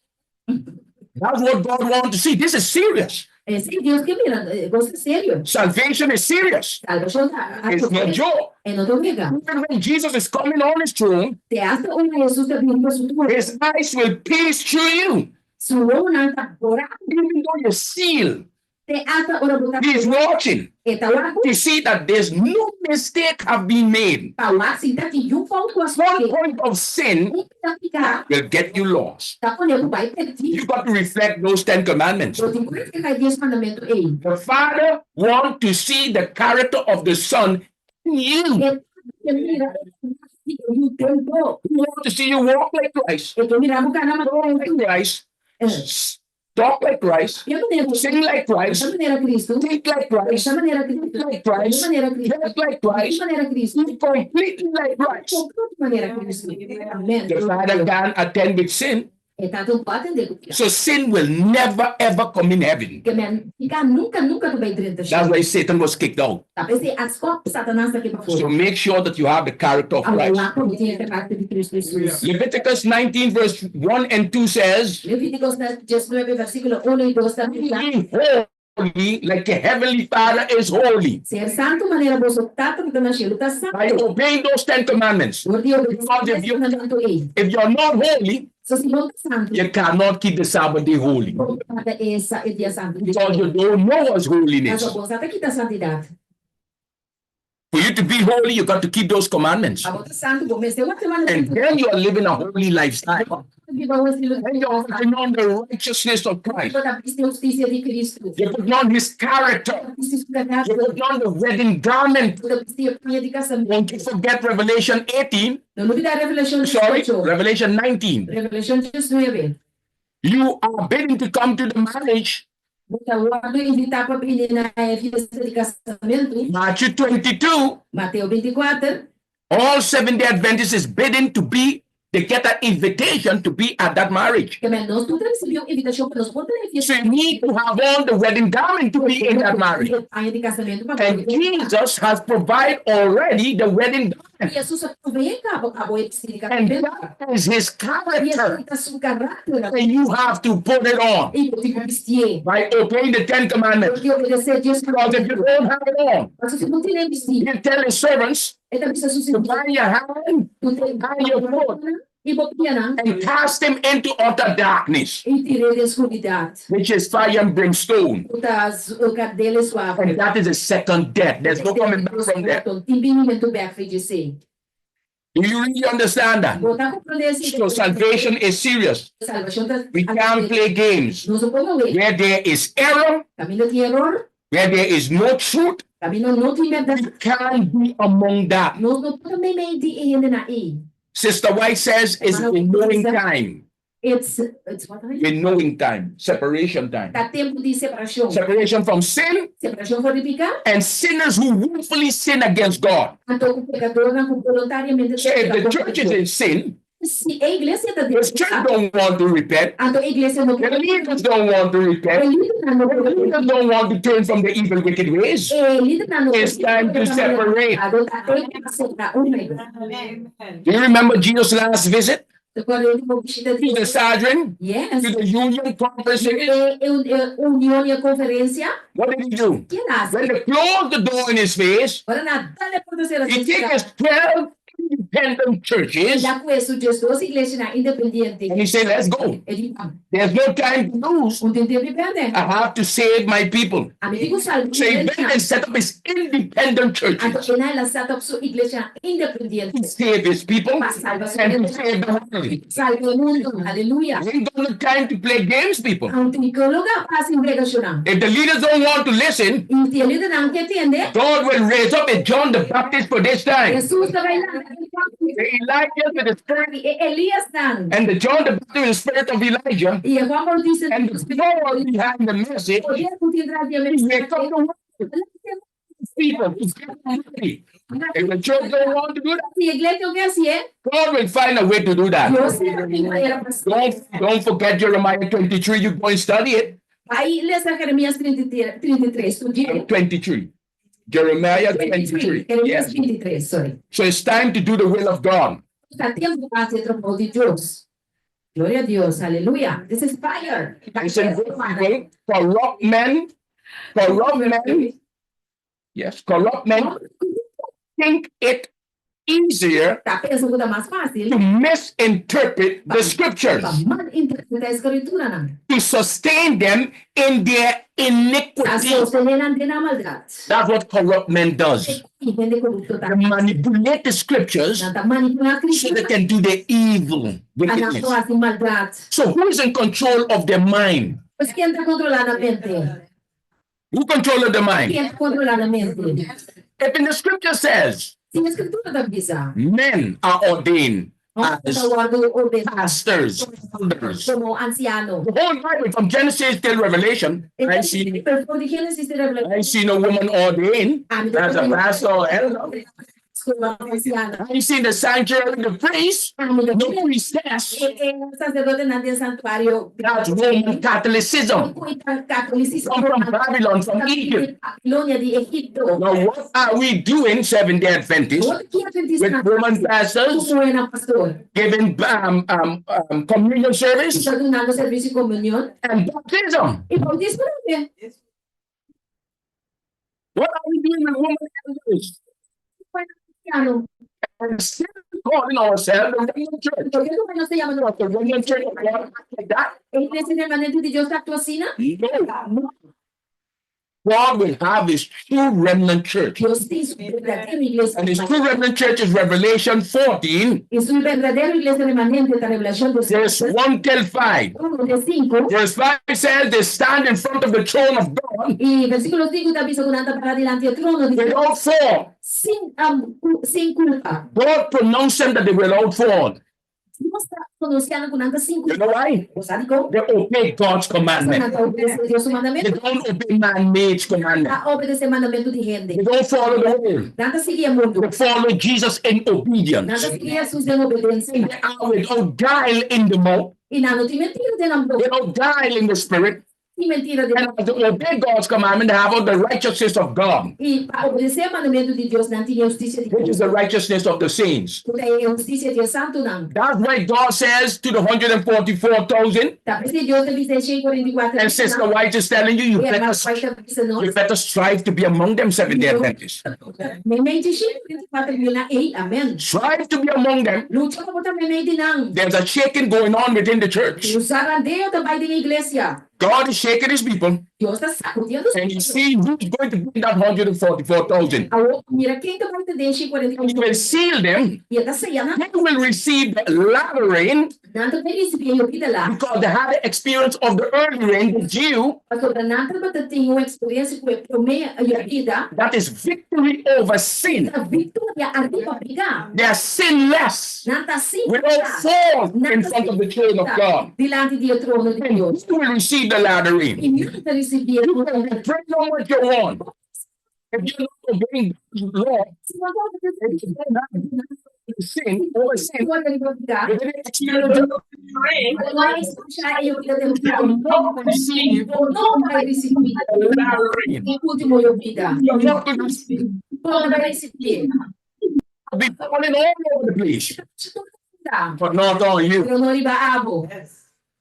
That's what God wants to see. This is serious. Esei Dios ke mira, e kos ta serio. Salvation is serious. Salbashon ta It's no joke. E no ta un wega. Even when Jesus is coming on his throne, Te hasta ora Hesus ta bini pa su trono. His eyes will pierce through you. Su wowonan ta bora. Even though you're sealed. Te hasta ora bo ta. He is watching. E ta wak. To see that there's no mistake have been made. Pa wak si ta tin yun fout ku a One sosodé. point of sin Un pida piká. will get you lost. Ta pone ku bai pèrdí. You got to reflect those Ten Commandments. Bo tin ku reflehá e Dies Mandamentu ei. The Father want to see the character of the Son in you. E Tata ke mira e karakter di e Yu den bo. He want to see you walk like Christ. E ke mira bo kana manera Talk like Christ. Talk like Christ, sing like Christ, think like Christ, look like Christ, dress like Christ, live completely like Christ. The Father can't attend with sin. E tata no por atendé ku piká. So sin will never ever come in heaven. Ke men, piká nunka nunka ta bai drenta That's shelu. why Satan was kicked out. Ta p'esei a skòp Satanas aki pafó. So make sure that you have the character of Awor Christ. wak pa bo tin e karakter di Kristu Hesus. Leviticus 19 verse 1 and 2 says, Levítikos 19 versíkulo 1 i 2 ta bisa. Be holy like your heavenly Father is holy. Ser santu manera boso Tata ku ta na shelu ta By santu. obeying those 10 commandments. Dor di obedesé Because e if dies you mandamentu ei. if you're not holy, So si bo ta santu, you cannot keep the Sabbath day holy. bo por warda e sa e dia santu di Because you Señor. don't know what's holiness. Pasobra bo sa ta kita santidat. For you to be holy, you got to keep those commandments. Pa bo ta santu, bo mester warda e And mandamentu. then you are living a holy lifestyle. Bo ta biba un estilo di Then you're bida putting on the righteousness of Christ. Bo ta bisti e hustisia di Kristu. You're putting on his character. Bo ta bisti su You're karakter. putting on the wedding garment. Bo ta bisti e paña di Don't you kasamentu. forget Revelation 18. No lubidá Revelashon Sorry, 18. Revelation 19. Revelashon 19. You are bidden to come to the marriage. Bo ta wòrdu invitá pa bini na e fiesta di kasamentu. Matthew 22. Mateo 24. All Seventh-day Adventists is bidden to be, they get an invitation to be at that marriage. Ke men nos tur ta risibí un invitashon pa nos por ta na e So fiesta. you need to have on the wedding garment to be in that marriage. Paña di kasamentu pa And Jesus has provided already the wedding garment. Hesus a proveé kaba pa bo e bistí di And kasamentu. that is his I character. esei ta su karakter. And you have to put it on I bo tin ku bistié. by obeying the Ten Commandments. Dor di obedesé Dios Because if you don't have it on, Pasobra si bo no tene bistí, he'll tell his servants e ta bisa su to sirbidónan bind your hand ku ta and your foot i bo pianan and cast him into utter darkness, i tir'é den skuridat, which is fire and brimstone. ku ta kandela i suafre. And that is a second death. There's no coming back from there. No tin binimentu bèk for di esei. Do you really understand that? Bo ta komprondé esei? So salvation is serious. Salvashon ta We can't play games. Nos no por wega. Where there is error, Kaminda tin eror, where there is no truth, kaminda no tin bèrdat. we can't be among that. Nos no por meimei di e hendenan ei. Sister White says it's winnowing time. It's, it's what time? Winnowing time, separation time. Ta tempu di separashon. Separation from sin Separashon for di piká. and sinners who willfully sin against God. Anto ku pekadornan ku boluntariamente So if the church is in sin, Si e iglesia ta the church don't want to repent, Anto e iglesia no the leaders don't want to E repent, lidernan no the leaders don't want to turn from the evil, wicked ways. E lidernan no It's time to separate. Anto ta tempu pa separá un mego. Do you remember Jesus' last visit Ta kòrda e último bishita to di the Sanhedrin, Yes. to the union conference? E, e, e union i konferensia. What did he do? Ki el a hasi? When they closed the door in his face, Ora nan a dal e porta sera he took his 12 independent churches El a kue su 12 iglesianan independiente. and he said, Let's go. E di, Ban. There's no time to lose. No tin tempu di pèrdè. I have to save my people. Ami tin ku salba So he mi went and set up his independent Anto churches el a el a set up su iglesianan independiente. to save his people Pa salba su and to hende. save the world. Salba e mundu. Aleluya. We ain't got no time to play games, people. No tin lugá pa hasi weganan. If the leaders don't want to listen, I si e lidernan no ke tende. God will raise up a John the Baptist for this time. Hesus ta bai lanta The Elijah with the spirit E Eliasnan. and the John the Baptist with the spirit of Elijah I e Juan Bautista and the power behind the message. Poder ku tin tras di e to wake up mensahe. the world. People to get ready. If the church don't want to do that, Si iglesia no ke hasié, God will find a way to do that. Dios ta haña manera pa Don't don't forget Jeremiah 23. You go and study it. Bai lesa Jeremias 33, studi'é. 23. Jeremiah 23. 23, Jeremias Yes. 23, sorry. So it's time to do the will of God. Ta tempu pa hasi e trabou di Dios. Gloria na Dios, aleluya. This is fire. Listen, good people, corrupt men, corrupt men, yes, corrupt men think it easier Ta pensa ku ta mas fásil to misinterpret the scriptures, pa malinterpretá e Skrituranan. to sustain them in their A iniquity. sostené nan den nan maldat. That's what corrupt men does. I hende korupto ta. They manipulate the scriptures Nan ta manipulá so they Skritura. can do the evil Pa nan wickedness. por hasi maldat. So who is in control of their mind? Pues ken ta kontrolá nan mente? Who controls the mind? Ken ta kontrolá nan mente? If in the scripture says Si e Skritura ta bisa. men are ordained as Ta wòrdu ordená pastors, elders. komo ansiano. The whole Bible from Genesis till Revelation, I see For di Génesis te Revelashon. I see no woman ordained as a pastor or elder. You see in the sanctuary, the priest, no priestess. E saserdotenan den santuario. That's Roman Catholicism. Katolisismo. Come from Babylon, from Egypt. Babilonia di Egipto. Now, what are we doing, Seventh Day Adventists, with woman pastors Ku pastor. giving communion service Ta dunando servisio di komunion. and baptism? I boutismo tambe. What are we doing with women elders? And still calling ourselves the remnant church. Por ke nos ta yama The remnant church of God like that? E iglesia remanente di Dios ta aktua asina? No. God will have his true remnant church. Dios tin su berdadero iglesia. And his true remnant church is Revelation 14, I su berdadero iglesia remanente ta Revelashon verse 1 till 5. 1 te 5. Verse 5 says they stand in front of the throne of God I versíkulo 5 ta bisa ku nan ta pará dilanti e trono di Dios without fault. sin, sin kulpa. God pronounced them that they were without fault. Dios ta pronunsiá nan ku nan ta sin You know kulpa. why? Bo sa dikon? They obey God's commandment. Nan ta obedesé Dios su They mandamentu. don't obey man-made commandment. Ta obedesé mandamentu di hende. They don't follow the world. Nan ta sigui e mundu. They follow Jesus in Nan obedience. ta sigui Hesus den obedensia. They are without guile in the mouth, I nan no tin mentira den nan boka. without guile in the spirit. Tin mentira den And as they obey God's commandment, they have all the righteousness of God, I pa obedesé mandamentu di Dios, nan tin e hustisia di which is Dios. the righteousness of the saints. Ku ta e hustisia di e santunan. That's why God says to the 144,000, Ta p'esei Dios ta bisa e 144 and Sister White is telling you, you E better, White ta bisa nos. you better strive to be among them, Seventh day Adventists. Meimei di 144 mil nan ei, amèn. Strive to be among them. Lucha pa bo ta meimei di nan. There's a shaking going on within the church. Un zarandeo ta bai den e iglesia. God is shaking his people, Dios ta sakudiendo su and you see who's going to be in that 144,000. Awor, mira ken ta bai ta den He will 144 seal them. I e ta seya nan. They will receive the latter rain Nan ta bai risibí e yobida lat. because they had the experience of the early rain, the dew, Pasobra nan tabata tin un eksperensia ku e promé yobida. that is victory over sin. Ta viktoria ariba piká. They are sinless, Nan ta sin without piká. fault in front of the throne of God. Dilanti di e trono di And Dios. you will receive the latter rain. I nan ta risibí e You can pray on what you want. If you're not obeying God's law, Si bo no ta if you don't have sin over sin, piká. you didn't experience the rain, Bo no a eksperensiá e yobida you temporal. will not receive Bo no bai risibí the latter rain. e último yobida. You're not going to receive. Bo no bai risibí. You'll be falling all over the place, but not on you. Pero no riba abo.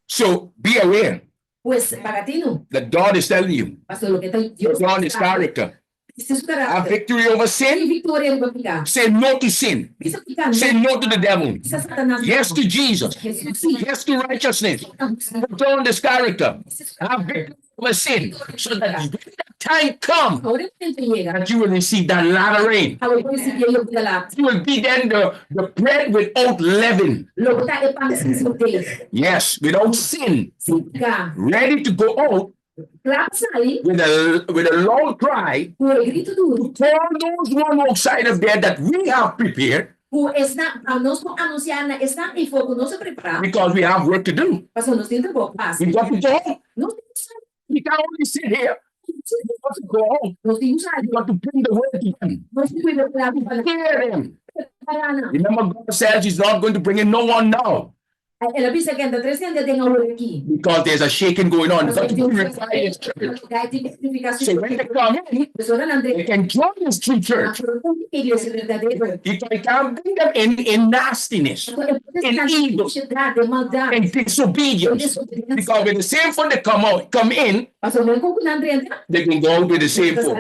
So be aware Pues, paga tinu. that God is telling you, Pasobra loke ta Dios. put on his character. Bisti su Have karakter. victory over Tin sin. viktoria riba piká. Say no to sin. Bisa piká Say no. no to the devil. Bisa Satanas Yes no. to Jesus. Hesus sí. Yes to righteousness. Put on this character. Have victory over sin. So that when the time comes Ora e momento yega. that you will receive that latter rain. Abo por risibí e yobida lat. You will be then the bread without leaven. Lo bo ta e pan sin zürdeg. Yes, without sin. Sin piká. Ready to go out Kla pa sali with a loud cry ku e gritu duru. to call those one outside of there that we have prepared Ku esnan pa nos por anunsiá na esnan eifó ku nos a prepará. because we have work to do. Pasobra nos tin trabou pa hasi. We got to go home. Nos tin ku sali. We can't only sit here. We got to go home. Nos tin ku sali. We got to bring the word to them. Nos tin ku hiba e palabra pa nan. Hear them. Prepará nan. Remember, God says He's not going to bring in no one now El a bisa ku e n' ta trese hende aden awor aki. because there's a shaking going on. He's got to purify His church. So when they come in, they can join His true church. Iglesia berdadero. You can't bring them in nastiness, in evil, in disobedience. Because with the same foot they come out, come in, they can go out with the same foot.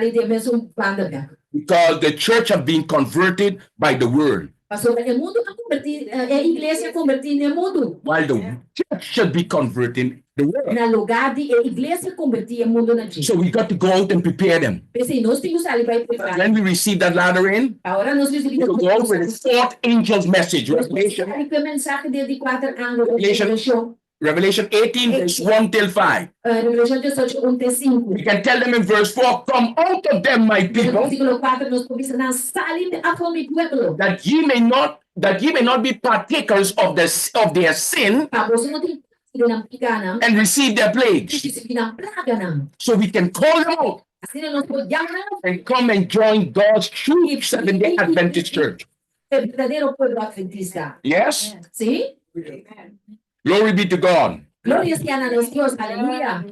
Because the church have been converted by the world. Pasobra e mundu a kombertí, e iglesia a kombertí den mundu. While the church should be converting the world. Na lugá di e iglesia kombertí e mundu na dje. So we got to go out and prepare them. P'esei nos tin ku sali bai prepará. When we receive that latter rain, Ora nos risibí we will go out with the fourth angel's message, Revelation, Sali ku e mensahe di e di kuater angel, Revelation. Revelashon, Revelation 18, verse 1 till 5. Revelashon 18, 1 te 5. We can tell them in verse 4, Come out of them, my Den people, versíkulo 4 nos por bisa nan, Sali afó mi pueblo, that ye may not be partakers of the of their sin pa boso no tin parti den nan pikánan, and receive their i plagues. risibí nan plaganan. So we can call them out. Asina nos por yama nan and come and join God's true Seventh day Adventist Church. e berdadero pueblo adventista. Yes? Sí? Glory be to God. Gloria sea na nos Dios. Aleluya.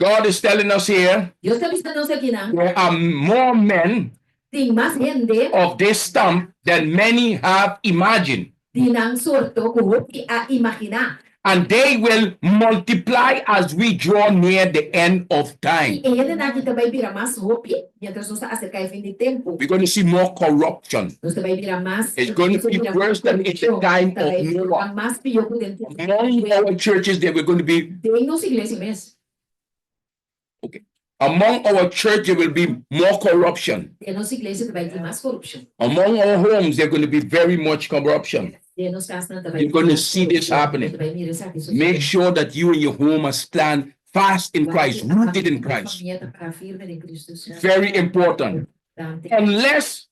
God is telling us here Dios ta bisa nos akinan. there are more men Tin mas hende of this stamp than many have imagined. di nan sorto ku hopi a imaginá. And they will multiply as we draw near the end of I time. e hendenan aki ta bai bira mas hopi miéntras nos ta aserká e fin di tempu. We're going to see more corruption. Nos ta bai bira mas It's going to be worse than in the time Ta of bai bira Noah. mas pió ku den tempu di Among Noe. our churches, there were going to be, Den nos iglesia mes. among our church, there will be more corruption. Den nos iglesia ta bai tin mas korupshon. Among our homes, there's going to be very much corruption. Den nos kasnan ta bai You're tin going to mas see this korupshon. happening. Ta bai mira esaki sosodé. Make sure that you and your home are stand fast in Christ, rooted in Christ. Famia ta pará firme den Cristo. Very important. Importante. Unless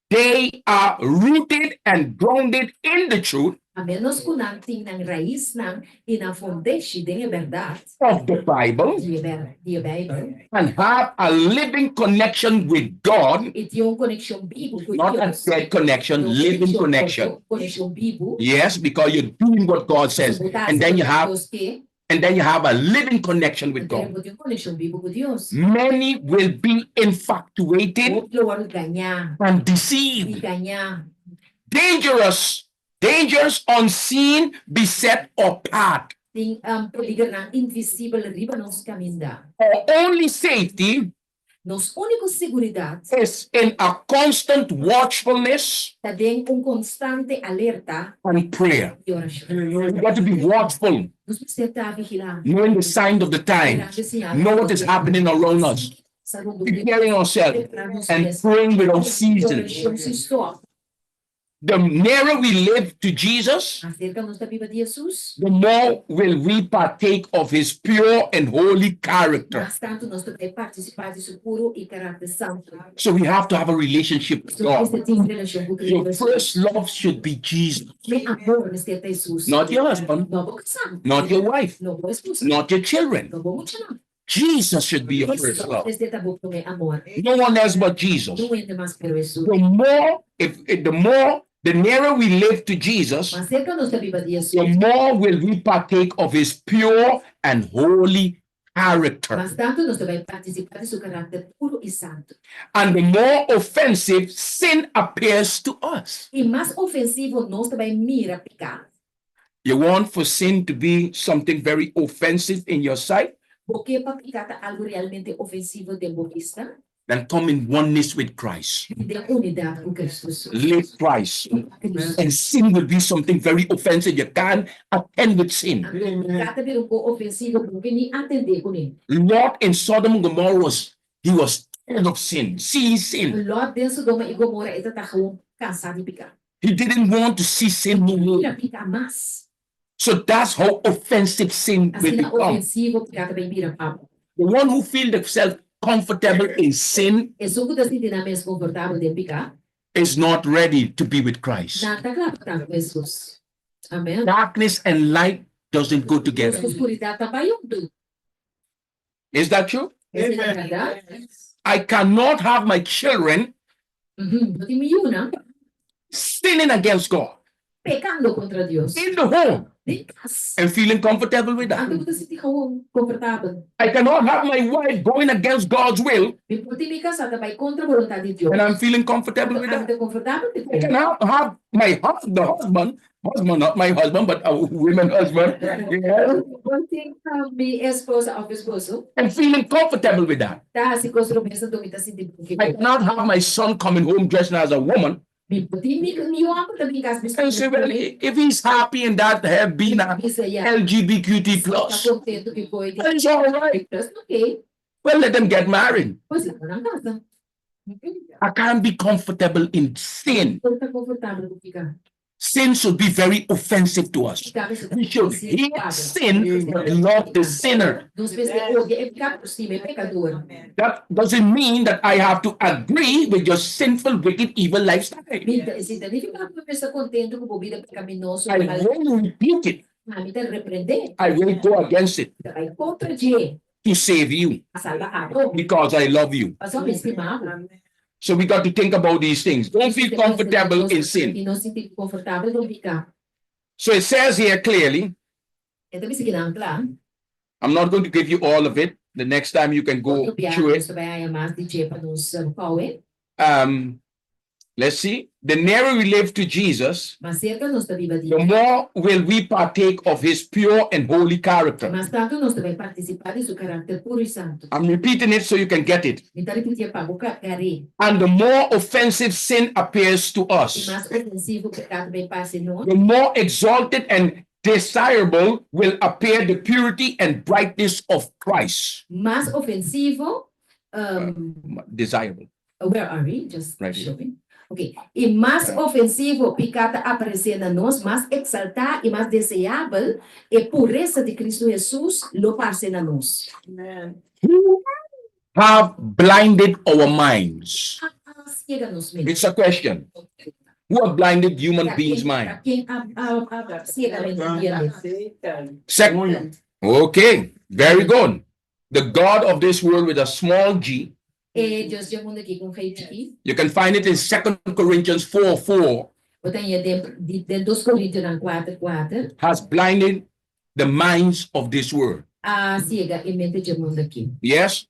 they are rooted and grounded in the truth A ménos ku nan tin nan raisnan i nan fundeshi den e bèrdat of the Bible di e ber, di e Beibel and have a living connection with God, i tin un konekshon bibu ku not a Dios. dead connection, No living konekshon connection. morto, konekshon bibu. Yes, because you're doing what God says. Bo ta And then hasi you loke have Dios ke, and then you have a living connection with anto God. bo tin un konekshon bibu ku Dios. Many will be infatuated Hopi lo wòrdu gañá and i deceived. gañá. Dangerous, dangers unseen beset our path. Tin um, peligernan invisibel riba nos kaminda. Our only safety Nos úniko seguridat is in a constant watchfulness ta den un konstante alerta and prayer. i orashon. We've got to be watchful, Nos mester ta vigilá. knowing the signs of the times, Mirando e señalnan know what is happening around us, Sa rondó di preparing ourselves prepará nos and mes. praying without ceasing. Orashon sin stòp. The nearer we live to Jesus, Mas serka nos ta biba di Hesus, the more will we partake of his pure and holy character. mas tantu nos ta bai partisipá di su puru i karakter santu. So we have to have a relationship with Nos God. mester tin relashon ku Your Kristu. first love should be Jesus, Promé amor mester ta Hesus. not your husband, No bo kasá. not your wife, No bo esposa. not your children. No bo muchanan. Jesus should be your first Hesus love. mester ta bo promé amor. No one else but Jesus. Niun hende mas pero Hesus. The more, if, if the more, the nearer we live to Jesus, Mas serka nos ta biba di the Hesus, more will we partake of his pure and holy character. mas tantu nos ta bai partisipá di su karakter puru i santu. And the more offensive sin appears to us. I mas ofensivo nos ta bai mira piká. You want for sin to be something very offensive in your sight? Bo ke pa piká ta algu realmente ofensivo den bo bista? Then come in oneness with Christ. Den unidat ku Kristu. Live Christ. Kristu. And sin will be something very offensive. You can't attend with sin. Piká ta bira un kos ofensivo ku bo no ke ni atendé kuné. Lot in Sodom and Gomorrah was, he was tired of sin, seeing sin. Lot den Sodoma i Gomora e tabata gewoon kansá di piká. He didn't want to see sin no more. Mira piká mas. So that's how offensive sin will Asina become. ofensivo piká ta bai bira pa bo. The one who feels themselves comfortable in sin Esun ku ta sinti nan mes konfortabel den piká, is not ready to be with Christ. nan ta kla pa ta ku Hesus. Amèn. Darkness and light doesn't go Lus together. ku skuridat ta bai huntu. Is that true? Esei ta bèrdat? I cannot have my children Mi no tin mi yunan sinning against God pekando kontra Dios in the home den kas. and feeling comfortable with that. Anto bo ta sinti gewoon konfortabel. I cannot have my wife going against God's will Mi por tin mi kasá ta bai kontra boluntat di Dios. and I'm feeling comfortable with Anto that. ami ta konfortabel ku I cannot have my husband, the husband, husband, not my husband, but a women husband, yeah, Por tin mi esposa òf esposo and feeling comfortable with that. ta hasi kos robes anto mi ta sinti bon ku I cannot have my son coming home dressed as a woman Mi por tin mi mi yu hòmber ta bin kas bisti and say, well, if he's happy in that, have been a Bisa ya. LGBTQ Ta plus, kontentu ku koi di that is all right. plus, okay. Well, let them get married. Pues laga nan kasa. I can't be comfortable in sin. Por ta konfortabel ku piká. Sin should be very offensive to us. Piká mester ta We should ofensivo hate pa bo. sin, but love the sinner. Nos mester odia e piká pero stima e pekador. That doesn't mean that I have to agree with your sinful, wicked, evil lifestyle. Mi ta, esei ta nifiká ku mi mester kontentu ku bo bida pekaminoso I i mal. will rebuke it. Ma mi ta reprendé. I will go against it. Mi ta bai kontra dje. To save you. Pa salba abo. Because I love you. Pasobra mi stima bo. So we got to think about these things. Don't feel comfortable in sin. I no sinti konfortabel den piká. So it says here clearly, E ta bisa kinan kla. I'm not going to give you all of it. The next time you can go Otro biaha through nos it. ta bai haña mas di dje pa nos kowe. Let's see. The nearer we live to Jesus, Mas serka nos ta biba di the more will we partake of his pure and holy character. Mas tantu nos ta bai partisipá di su karakter puru i santu. I'm repeating it so you can get it. Mi ta ripitié pa bo kar'é. And the more offensive sin appears to I us, mas ofensivo pekado bai parse nos, the more exalted and desirable will appear the purity and brightness of Christ. Mas ofensivo, um, Desirable. Where are we? Just Right here. show me. Ok. I mas ofensivo piká ta aparesé na nos, mas eksaltá i mas deseabel e puresa di Kristu Hesus lo parse na nos. Who have blinded our minds? A siega nos mente. It's a question. Who have blinded human beings' mind? Ken a siega mente di hende? Second. Okay, very good. The God of this world with a small g. E Dios di e mundu aki ku un G chikí. You can find it in 2 Corinthians 4 4. Bo ta haña den den dos Korintionan kuater kuater. Has blinded the minds of this world. A siega e mente dje mundu aki. Yes?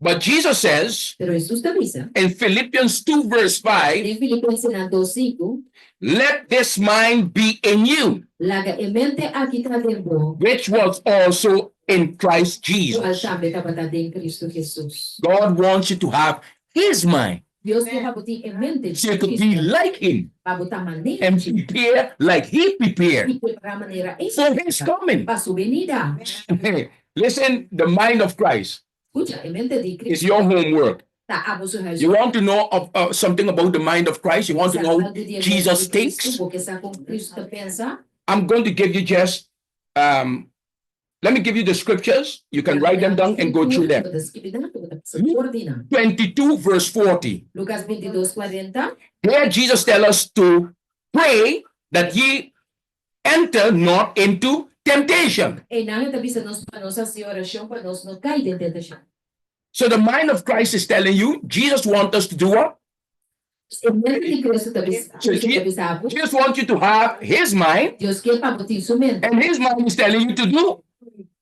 But Jesus says Pero Hesus ta bisa. in Philippians 2 verse 5, Den Filipensenan dos sinku. Let this mind be in you, Laga e mente aki ta den bo, which was also in Christ kual Jesus. tambe tabata den Kristu Hesus. God wants you to have his mind. Dios ke pa bo tin e mente di So you could be Kristu, like him pa bo ta manera and dje, prepare like he prepared i prepará manera e for his coming. pa su benida. Listen, the mind of Christ Skucha, e mente di is Kristu your homework. ta abo su You want to know of, something about the mind of Christ? You want to know Jesus thinks? Bo ke sa kon Kristu ta pensa? I'm going to give you just, let me give you the scriptures. You can write them down and go through them. Bo ta skibi nan, bo ta pasa for di nan. 22 verse 40. Lucas 22, 40. There Jesus tells us to pray that ye enter not into temptation. Einan e ta bisa nos pa nos hasi orashon pa nos no kai den tentashon. So the mind of Christ is telling you, Jesus wants us to do what? E mente di Cristo ta bisa, So Cristo ta bisa bo. Jesus wants you to have his mind, Dios ke pa bo tin su mente. and his mind is telling you to do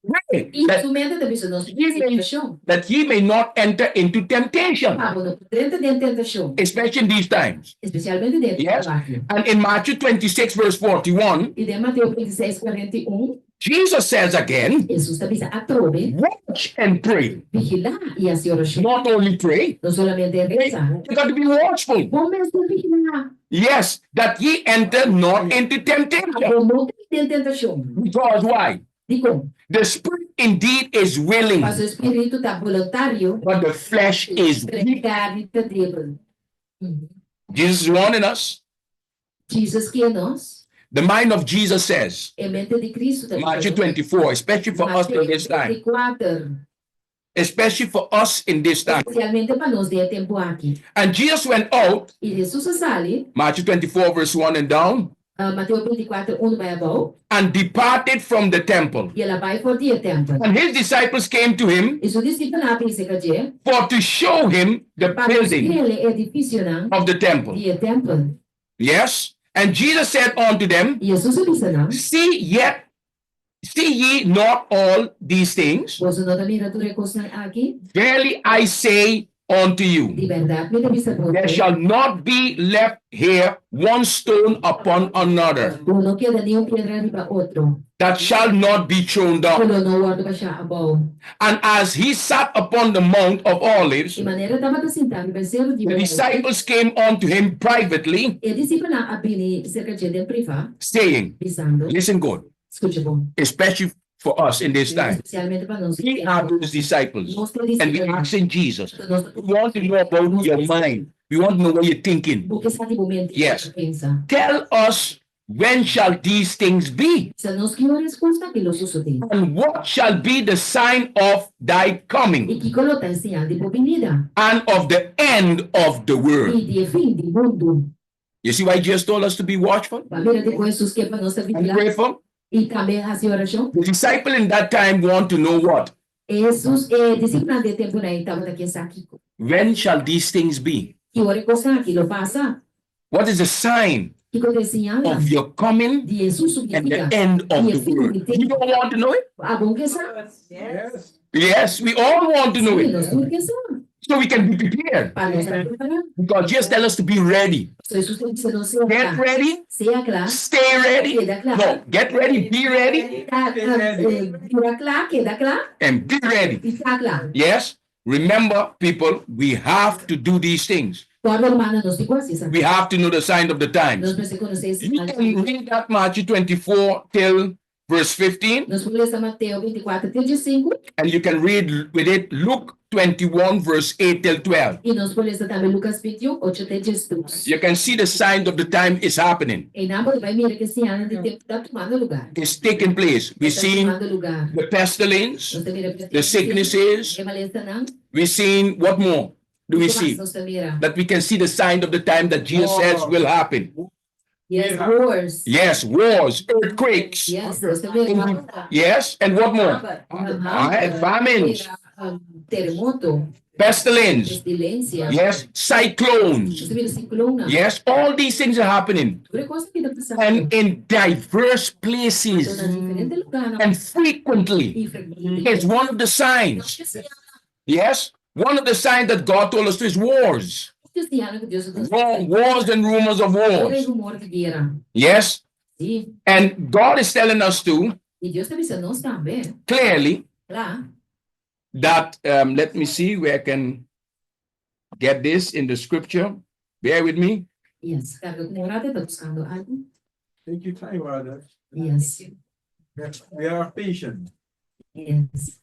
pray I that, su mente ta bisa nos ye may, orashon. that ye may not enter into temptation, Pa bo no drenta den tentashon, especially in these times. espesialmente den Yes. tempu aki. And in Matthew 26, verse 41, I den Mateo 26, 41, Jesus says again, Hesus ta bisa atrobe, watch and pray. vigilá i hasi orashon. Not only pray, No solamente resa. you got to be watchful. Bo mester vigilá. Yes, that ye enter not into temptation. Bo no kai den tentashon. Because why? Dikon? The spirit indeed is willing, Pasobra spiritu ta boluntario, but the flesh is pero e weak. karni ta débil. Jesus is warning us. Jesus ke nos. The mind of Jesus says, E mente di Cristo ta Matthew 24, especially for us in this time. 24, Especially for us in this time. Espesialmente pa nos den e tempu aki. And Jesus went out, I Jesus a sali, Matthew 24, verse 1 and down, Mateo 24, unu bai abou, and departed from the temple. i el a bai for di e tèmpel. And his disciples came to him I su disipelnan a bin serka dje, for to show him the pa building mustr'é e edifisionan of the temple. di e tèmpel. Yes. And Jesus said unto them, I Jesus a bisa nan, See yet, see ye not all these things? Boso no ta mira tur e kosnan aki? Verily I say unto you, Di bèrdat mi ta bisa boso, there shall not be left here one stone upon another ku no keda ni un piedra riba otro, that shall not be thrown ku down. lo no wòrdu bashá abou. And as he sat upon the Mount of Olives, I manera e tabata sintá riba e seru di the Olijfi, disciples came unto him privately, e disipelnan a bini serka dje den privá, saying, bisando, Listen good, Skucha bon, especially for us in this time. Espesialmente pa nos. We are those disciples. Nos ta And we disipelnan. asking Jesus, Nos we want to know about your mind. We want to know what you're thinking. Bo ke sa di bo mente. Yes. Pensa. Tell us when shall these things be? Bisa nos ki ora e kosnan aki lo sosodé. And what shall be the sign of thy coming I kiko lo ta e señal di bo binida. and of the end of the world? I di e fin di mundu. You see why Jesus told us to be watchful Bo a mira dikon Hesus ke pa nos ta and vigilá prayerful? i tambe hasi orashon? The disciple in that time want to know what? Hesus, e disipelnan di e tempunan ei tabata ke sa kiko. When shall these things be? Ki ora e kosnan aki lo pasa? What is the sign Kiko ta e señalnan of your coming di Hesus su and the bishita end of i e the fin world? di You tempu? don't want to know it? Abo ke sa? Yes. Yes, we all want to know Sí, it. nos tur ke sa. So we can be prepared. Pa nos ta prepará. Because just tell us to be ready. So Hesus ta bisa nos sea Get kla. ready, Sea kla, stay ready. keda kla. No, get ready, be ready, Ta, eh, bira kla, keda kla and be ready. i ta kla. Yes? Remember, people, we have to do these things. Kòrda rumannan, nos tin ku hasi esaki. We have to know the sign of the times. Nos mester konosé e You señal. can read that Matthew 24 till verse 15, Nos por lesa Mateo 24 te 15 and you can read with it Luke 21, verse 8 till 12. i nos por lesa tambe Lucas 21, 8 te 12. You can see the sign of the time is happening. Einan bo ta bai mira ku e señalnan di tempu ta tumando lugá. It's taking place. We've Ta seen tumando lugá. the pestilence, Nos ta mira the sicknesses. E malesanan. We've seen what more do we Kiko mas see? nos ta mira? That we can see the sign of the time that Jesus says will happen. Yes, wars. Yes, wars, earthquakes. Yes, nos ta mira. Yes, and what more? Aha. Right, famines, Um, terremoto, pestilence. pestilensia. Yes, cyclones. Nos ta mira siklonnan. Yes, all these things are happening. Tur e kos aki ta pasando. And in diverse Anto places na diferente lugánan. and frequently. I frekuentemente. It's one of the signs. Nos ta Yes, one of the signs that God told us to is wars. Wars and rumors of wars. Rumor di guera. Yes, Sí. and God is telling us to I Dios ta bisa nos tambe. clearly Kla. that, let me see where I can get this in the scripture. Bear with me. Yes. Karga ku un ratu, ta buskando algu. Take your time, brother. Yes. We are patient. Yes.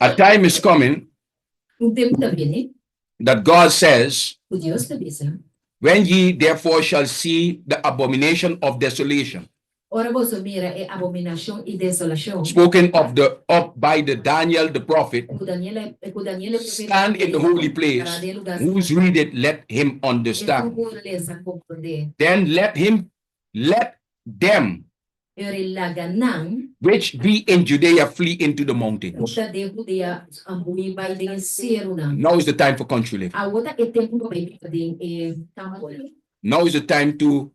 A time is coming Un tempu ta bini that God says, ku Dios ta bisa. When ye therefore shall see the abomination of desolation, Ora boso mira e abominashon i desolashon. spoken of the of by the Daniel the prophet, Ku Daniel, ku Daniel e profeta. stand in the holy place. Para den lugá Who's read it, let him understand. Esun ku lesa komprondé. Then let him let them Ora laga nan which be in Judea flee into the mountains. ku ta den Judea hui bai den serunan. Now is the time for country living. Awor ta e tempu pa bai biba den e kampo. Now is the time to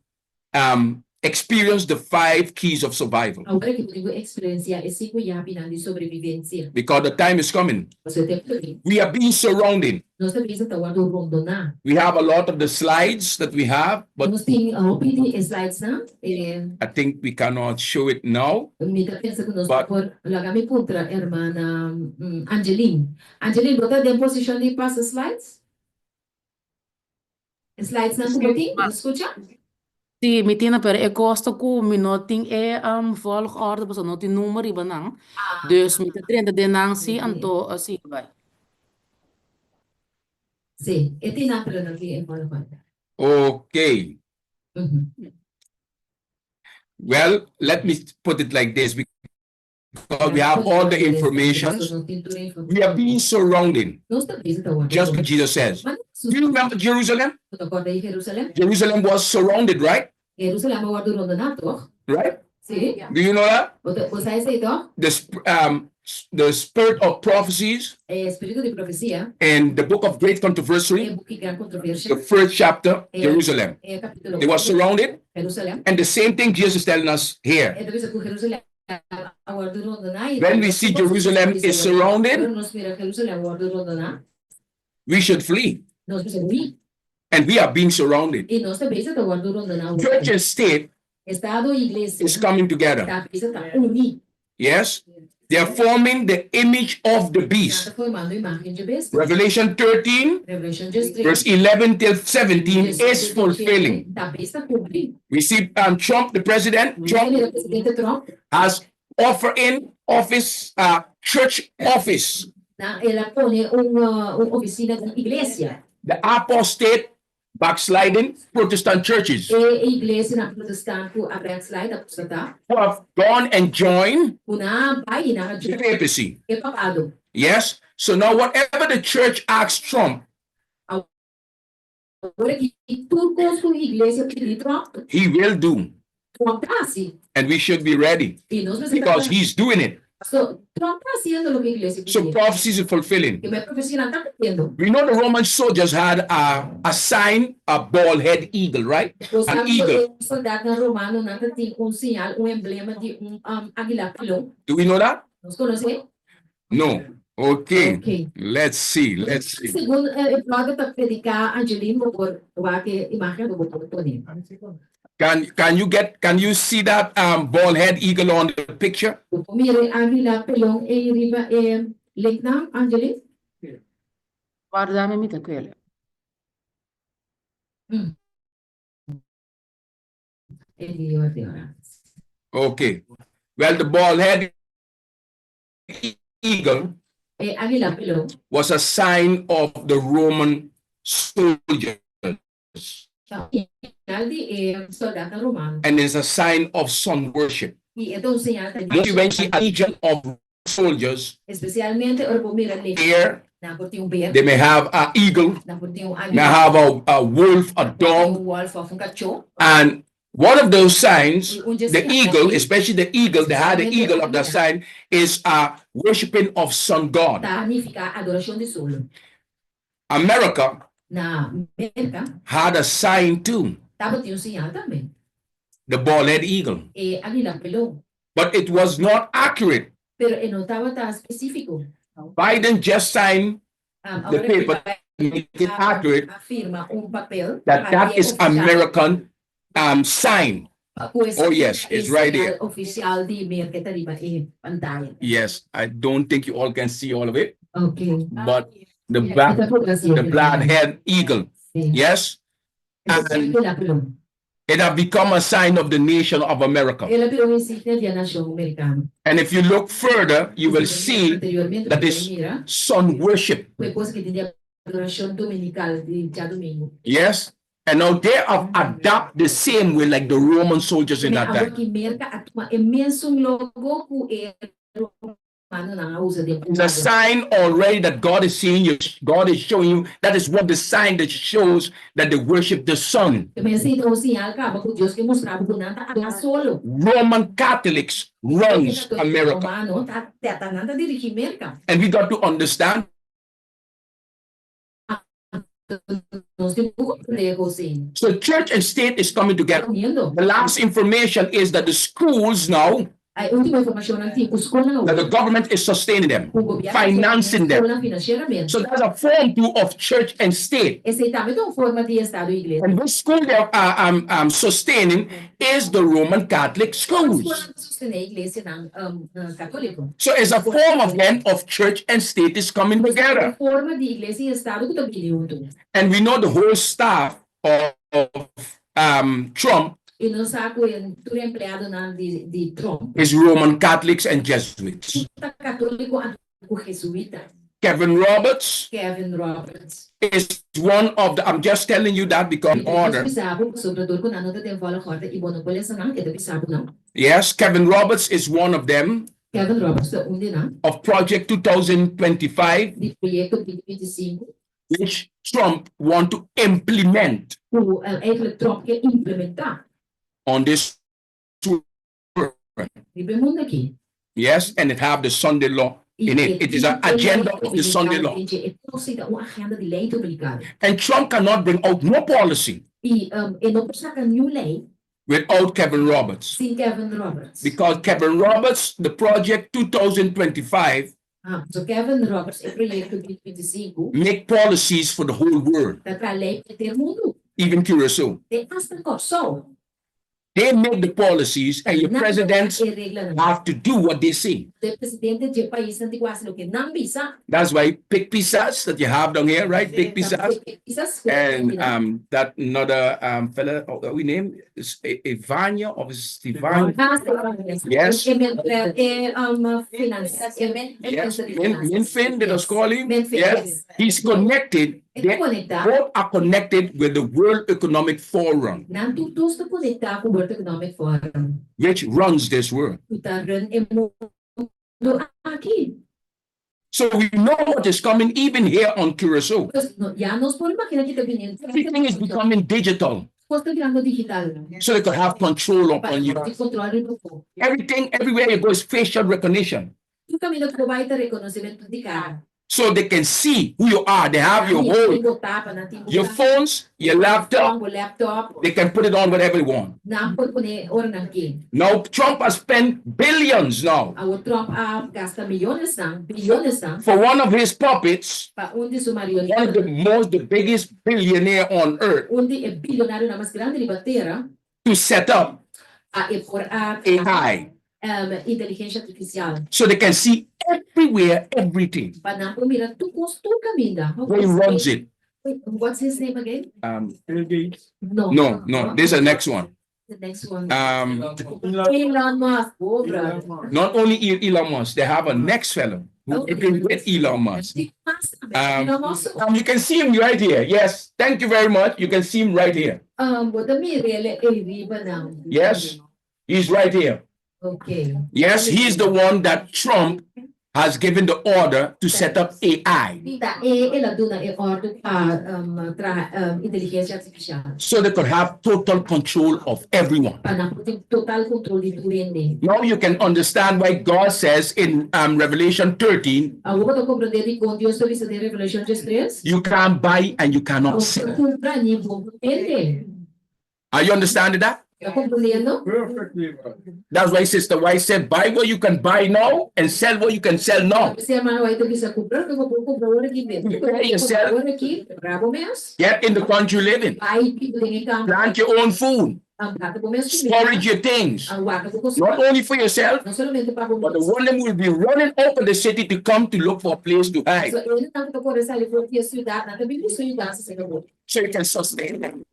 experience the five keys of survival. Awor ku bo tin ku eksperensiá e sinku yabinan di sobrevivensia. Because the time is coming. Pasobra e tempu ta bin. We are being surrounded. Nos ta bisa ta wòrdu rondoná. We have a lot of the slides that we have, but Nos tin hopi di e slidesnan. E, I think we cannot show it now. Mi ta pensa ku nos But por laga mi puntra hermana Angeline. Angeline, bo ta den posishon di pasa slides? E slidesnan ku bo tin, bo ta skucha? Sí, mi tin, pero e kos ta ku mi no tin e volgorde, pasobra no tin number riba nan. Dus mi ta drenta den nan sí, anto así bai. Sí, e tin nan, pero no tin e volgorde. Okay. Well, let me put it like this, because we have all the information. We are being surrounded. Just what Jesus says. Do you remember Jerusalem? Jerusalem was surrounded, right? Right? Do you know that? The spirit of prophecies in the book of Great Controversy, the first chapter, Jerusalem. They were surrounded. And the same thing Jesus is telling us here. When we see Jerusalem is surrounded, we should flee. And we are being surrounded. Church and state is coming together. Yes? They are forming the image of the beast. Revelation 13, verse 11 till 17 is fulfilling. We see Trump, the president, Trump has offered in office, church office. The apostate, backsliding Protestant churches who have gone and joined the papacy. Yes? So now whatever the church asks Trump, he will do. Trump ta hasi. And we should be ready I nos mester ta because kla. he's doing it. Paso Trump ta hasiendo loke iglesia So pidié. prophecies are fulfilling. Ke e profesianan ta kumpliendo. We know the Roman soldiers had a, a sign, a bald head eagle, right? Nos An sa ku eagle. e sòldatnan romanonan ta tin un señal, un emblema di un águila pilon. Do we know that? Nos konosé? No. Okay. Okay. Let's see. Let's see. Segun e brother ta prediká, Angeline, bo por wak e imágen bo por pone. Can can you get can you see that um bald head eagle on the picture? Bo por mira e águila pelon ei riba e linknan, Angeline? Warda mi mi ta kuele. E di ora. Okay. Well, the bald head eagle E águila pelon was a sign of the Roman soldiers ta un señal di e sòldatnan romano. and is a sign of sun worship. I e ta un señal ta Mostly when you see a legion of soldiers Espesialmente ora bo mira legion, here, nan por tin un ber, they may have an eagle, nan por tin un may águila, have a, a wolf, a nan por tin dog, un wolf òf un kachó. and one of those signs, I un dje the señalnan eagle, ei, especially the eagle, they had the espesialmente eagle of the águila, sign, is a worshiping of sun god. ta nifiká adorashon di solo. America Na Merka had a sign too, tabatin un señal tambe, the bald head eagle, e águila pelon, but it was not accurate. pero e no tabata spesífiko. Biden just signed Um, the awor paper Biden to make it a, accurate a firma un papel that pa that e is ofisial, American um, sign. ku Oh, esaki yes, ta e it's right señal there. ofisial di Merka ta riba e pantaya. Yes, I don't think you all can see all of it, Ok. but the black, E ta por así, the black head eagle. Sí. Yes, E ta and águila pelon. it have become a sign of the nation of America. El a bira un insignia di e nashon merikano. And if you look further, you will Si bo mira see anteriormente, that bo is por mira sun worship. ku e kos ku tin di adorashon dominikal di djadumingu. Yes. And now they have adopted the same way like the Roman soldiers in Me that awor time. ki Merka a tuma e mesun logo ku e romanonan a usa den It's a pasado. sign already that God is seeing you, God is showing you. That is what the sign that shows that they worship the sun. Me esei ta un señal kaba ku Dios ke mustra bo ku nan ta adorá solo. Roman Catholics E runs katóliko America. romano ta ta nan ta dirigí Merka. And we got to understand Nos tin ku komprendé e kos ei. So church and state is coming together. Uniendo. The last information is that the schools now, E último informashonnan tin ku skolnan that the awor, government is sustaining them, ku gobièrnu financing them. skolnan finansieramente. So that's a form too of church and state. Esei tambe ta un forma di estado i iglesia. And this school they are um, sustaining is the Roman Catholic schools. Skolnan ta sostené iglesianan um, katóliko. So it's a form of then of church and state is coming Pues ta un together. forma di iglesia i estado ku ta bini huntu. And we know the whole staff of, of um, Trump I nos sa ku e tur empleadonan di di Trump is Roman Catholics and Jesuits. ta katóliko anto ku jesuita. Kevin Roberts Kevin Roberts. is one of the, I'm just telling you that because Mi ta order. bisa bo pasobra dor ku nan no ta den volgorde i bo no por lesa nan, e ta bisa bo nan. Yes, Kevin Roberts is one of them Kevin Roberts ta un di nan of Project 2025, di proyekto 2025 which Trump want to implement ku eigenlijk Trump ke implementá on this world. riba e mundu aki. Yes, and it have the Sunday law I in e it. It is tin an e lei agenda of the Sunday dominikal law. den dje. E kos ei ta un agenda di lei dominikal. And Trump cannot bring out no policy I um, e no por saka niun lei without Kevin Roberts. sin Kevin Roberts. Because Kevin Roberts, the project 2025, Ah, so Kevin Roberts e proyekto 2025 make policies for the whole world, ta traha lei pa henter mundu, even Curacao. te asta Kòrsou. They make the policies and your Nan ta presidents e reglanan. have to do what they say. E presidente dje paisnan tin ku hasi loke nan bisa. That's why big pizzas that you have down here, right? Big pizzas. Pizzas ku And um, that another um fella, oh, we name is Ivania or Stefan. Ah, Stefan, yes. Yes. E, men, e, um, finance. E, men, Yes, Min, Minfin, let us call him. Minfin, Yes, yes. he's connected. E They konektá. both are connected with the World Economic Forum, Nan tur dos ta konektá ku World Economic Forum. which runs this world. Ku ta run e mundu aki. So we know what is coming even here on Curacao. Pues, no, ya nos por imaginá ki ta bini. Everything is becoming digital. Kos ta birando digital. So they could have control Pa upon you. tin kontròl riba bo. Everything, everywhere you go is facial recognition. Tur kaminda ku bo bai ta rekonosementu di kara. So they can see who you are. They have your whole, Bo tapa, nan tin bo your kara. phones, your laptop. Bo laptop. They can put it on whatever they want. Nan por pone ora nan ke. Now Trump has spent billions now Awor Trump a gasta miónes nan, biliones nan, for one of his puppets, pa un di su one of marioneta, the most, the biggest billionaire on earth, un di e bilionarionan mas grandi riba tera, to set up pa e por a AI inteligensha artifisial. so they can see everywhere everything. Pa nan por mira tur kos, tur kaminda. Who runs it? What's his name again? Bill Gates. No. No, this is the next one. The next one. Elon Musk, oh, brother. Not only Elon Musk, they have a next fellow who working with Elon Musk. Elon Musk. You can see him right here. Yes, thank you very much. You can see him right here. Bo ta mir'é ei riba nan. Yes, he's right here. Okay. Yes, he's the one that Trump has given the order to set up AI Ta e el a duna e òrdu pa traha inteligensia artifisial. so they could have total control of everyone. Pa nan por tin total kontrol di tur hende. Now you can understand why God says in Revelation 13, Awor bo ta komprondé dikon Dios ta bisa den Revelashon 13, you can't buy and you cannot Bo por sell. kumpra ni bo por bende. Are you understanding that? Ta komprendiendo? Perfectly, brother. That's why Sister White said, buy what you can buy now and sell what you can sell now. P'esei hermano White ta bisa, Kumpra loke bo por kumpra ora aki, bende loke bo por Yourself. kumpra ora aki, prepara bo mes. Get in the country living. Bai biba den e kampo. Plant your own food. Planta bo mes kumida. Storage your things. Warda bo kos. Not only for yourself, No solamente pa bo but the mes. one them will be running out of the city to come to look for a place to hide. So, hendenan ku ta kore sali for di e siudat, nan ta bin buska yudansa serka bo. So you can sustain them.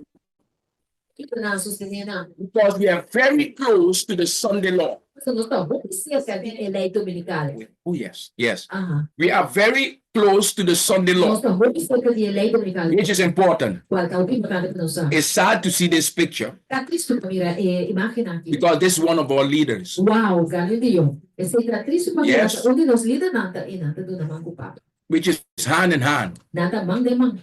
Kiko nan sostené nan? Because we are very close to the Sunday law. Pasobra nos ta hopi serka di e lei dominikal. Oh, yes, yes. Aha. We are very close to the Sunday law, Nos ta hopi serka di e lei dominikal. which is important. Kual ta hopi importante pa nos sa. It's sad to see this picture Ta tristu pa mira e imágen aki. because this is one of our leaders. Wow, grandi Dios. Esei ta tristu pa mira. Yes. Un di nos lidernan ta ei, nan ta duna man ku papa. Which is hand in hand. Nan ta man den man.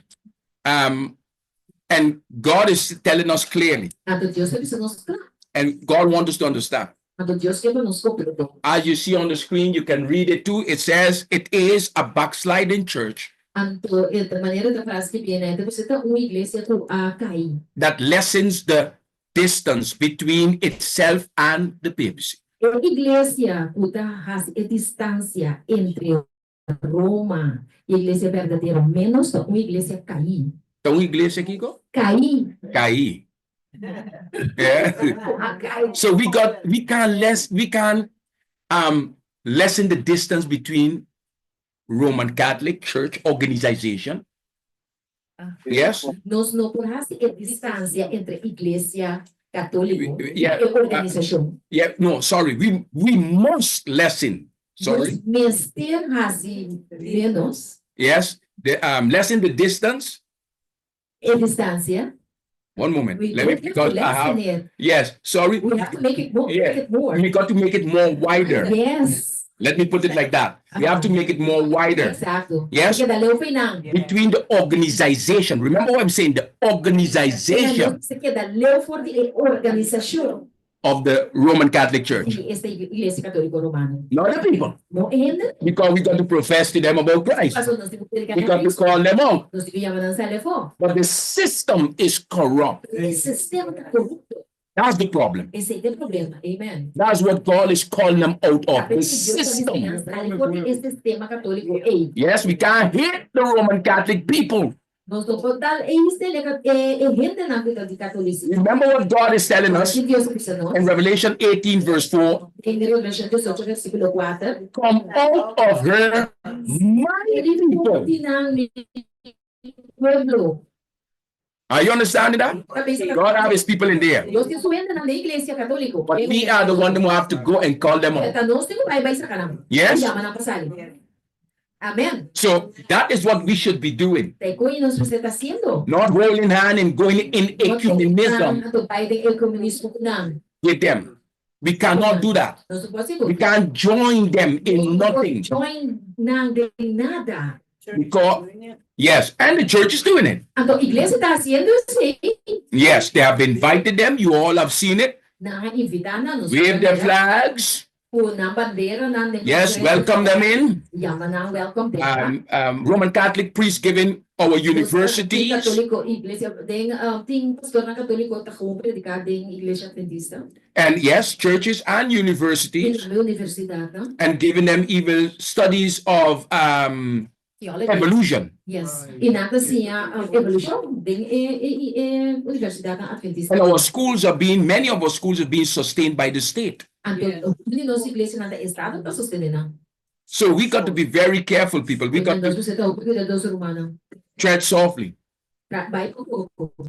And God is telling us clearly. Anto Dios ta bisa nos kla. And God wants us to understand. Anto Dios ke pa nos komprendé. As you see on the screen, you can read it too. It says it is a backsliding church. Anto e ta manera ta frase ki bini, e ta bisa ta un iglesia ku a kai. That lessens the distance between itself and the papacy. E iglesia ku ta hasi e distansia entre Roma i e iglesia berdadero ménos ta un iglesia kaí. Ta un iglesia kiko? Kaí. Kaí. Yeah. A kai. So we got we can less we can um lessen the distance between Roman Catholic Church organization. Yes. Nos no por hasi e distansia entre iglesia katóliko Yeah. i e organisashon. Yeah, no, sorry. We we must lessen. Sorry. Nos mester hasi ménos Yes. The um lessen the distance. e distansia. One moment. We Let me don't have to because I have lessen it. yes, sorry. We have to make it more, Yeah. make it more. We got to make it more wider. Yes. Let me put it like that. We have to make it more wider. Exacto. Yes. Keda leu feinan. Between the organization. Remember what I'm saying? The organization Se keda leu for di e organisashon of the Roman Catholic Church. di esta Iglesia Católico Romano. Not the people. No e hende. Because we got to profess to them about Christ. Paso nos tin ku prediká We na got to Cristo. call them out. Nos tin ku yama nan sali afó. But the system is corrupt. E sistema ta korupto. That's the problem. Esei ta e problema. Amen. That's what God is calling them out of. The Dios ta system. bisa nan sali for di e sistema katóliko ei. Yes, we can't hate the Roman Catholic people. Nos no por dal e e e hendenan ku ta di katolisismo. Remember what God is telling us Ki Dios a bisa nos in Revelation 18, verse 4. Den Revelashon 18, versíkulo 4. Come out of her, my people. Di nan mi pueblo. Are you understanding that? God have his people in there. Dios tin su hendenan den iglesia katóliko. But we are the one who have to go and call them out. Ta nos tin ku bai bai saka nan. Yes? Yama nan pa sali. Amen. So that is what we should be doing. Ta e kos nos mester ta hasiendo. Not holding hand and going in ecumenism Anto bai den ecumenismo ku nan. with them. We cannot do that. Nos no por hasi We can't join them in nothing. Join nan den nada. Because, yes, and the church is doing it. Anto iglesia ta hasiendo esei. Yes, they have invited them. You all have seen it. Nan a invitá nan, nos Wave their flags. Ku nan banderanan den Yes, welcome them in. Yama nan welcome den. Roman Catholic priests giving our universities. Katóliko iglesia den tin pastornan katóliko ta gewoon prediká den iglesia adventista. And yes, churches and universities. I tambe universidatnan. And giving them even studies of Theology. Evolution. Yes. I nan ta siña evolushon den e e universidatnan adventista. And our schools are being, many of our schools are being sustained by the state. Anto hopi di nos iglesianan ta estado ta sostené nan. So we got to be very careful, people. We got to Nos mester ta hopi cuidadoso, rumannan. Tread softly. Bai poco poco.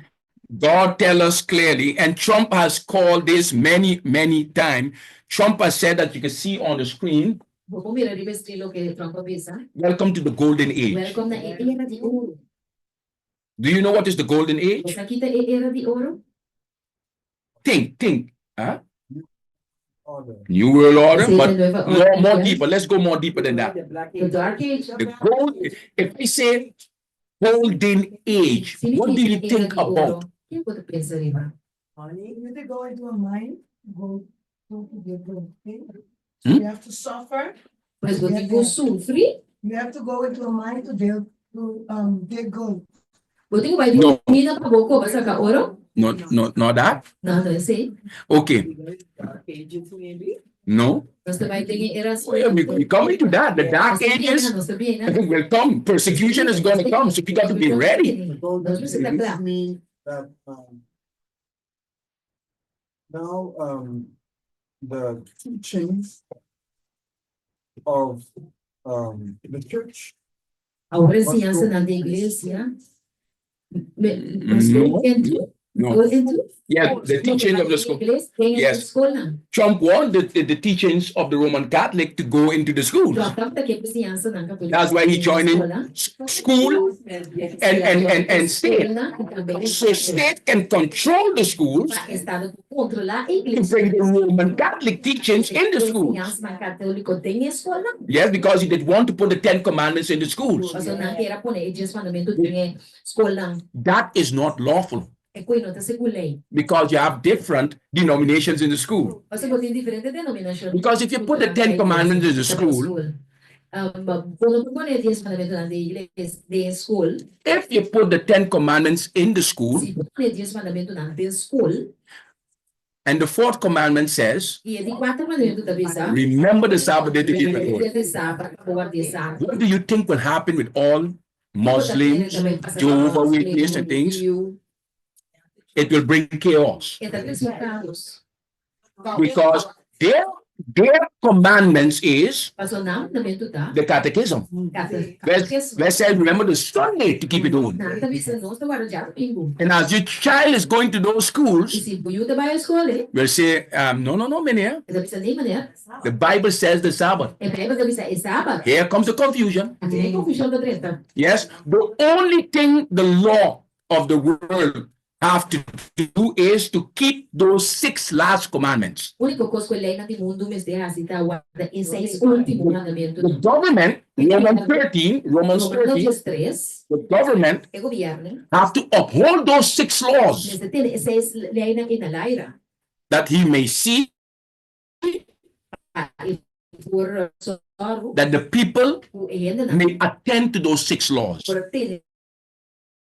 God tell us clearly, and Trump has called this many, many times. Trump has said that you can see on the screen. Bo por mira riba e screen loke Trump a bisa. Welcome to the golden age. Welcome na e era di oro. Do you know what is the golden age? Bo sa ki ta e era di oro? Think, think. Huh? New world order, but more, more deeper. Let's go more deeper than that. The dark age. The gold, if I say golden age, what do you think about? Kiko bo ta pensa riba? You to go into a mine, go to the gold. Hmm? You have to suffer. Pues bo tin ku sufri. You have to go into a mine to dig, to dig gold. Bo tin ku bai No. mina pa bo koba saka oro? No, no, not that. No, no esei. Okay. No. Nos ta bai den e era Well, we coming to that. The dark ages will come. Persecution is going to come. So you got to be ready. Nos mester ta kla. mean that now the teachings of the church Awor e enseñansanan di iglesia. No. No. Yeah, the teaching of the school. Yes. Yes. Trump wanted the teachings of the Roman Catholic to go into the schools. That's why he joined in school and state. So state can control the schools to bring the Roman Catholic teachings in the schools. Yes, because he did want to put the Ten Commandments in the schools. That is not lawful. Because you have different denominations in the school. Because if you put the Ten Commandments in the school, if you put the Ten Commandments in the school, and the fourth commandment says, remember the Sabbath day to keep it holy. What do you think will happen with all Muslims, Jehovah's Witnesses, and things? It will bring chaos. Because their commandments is the catechism. Where says, remember the Sunday to keep it holy. And as your child is going to those schools, will say, no, no, no, meneer. The Bible says the Sabbath. Here comes the confusion. Yes, the only thing the law of the world have to do is to keep those 6 last commandments. The government, Romans 13, Romans 13, the government have to uphold those 6 laws that he may see that the people may attend to those 6 laws.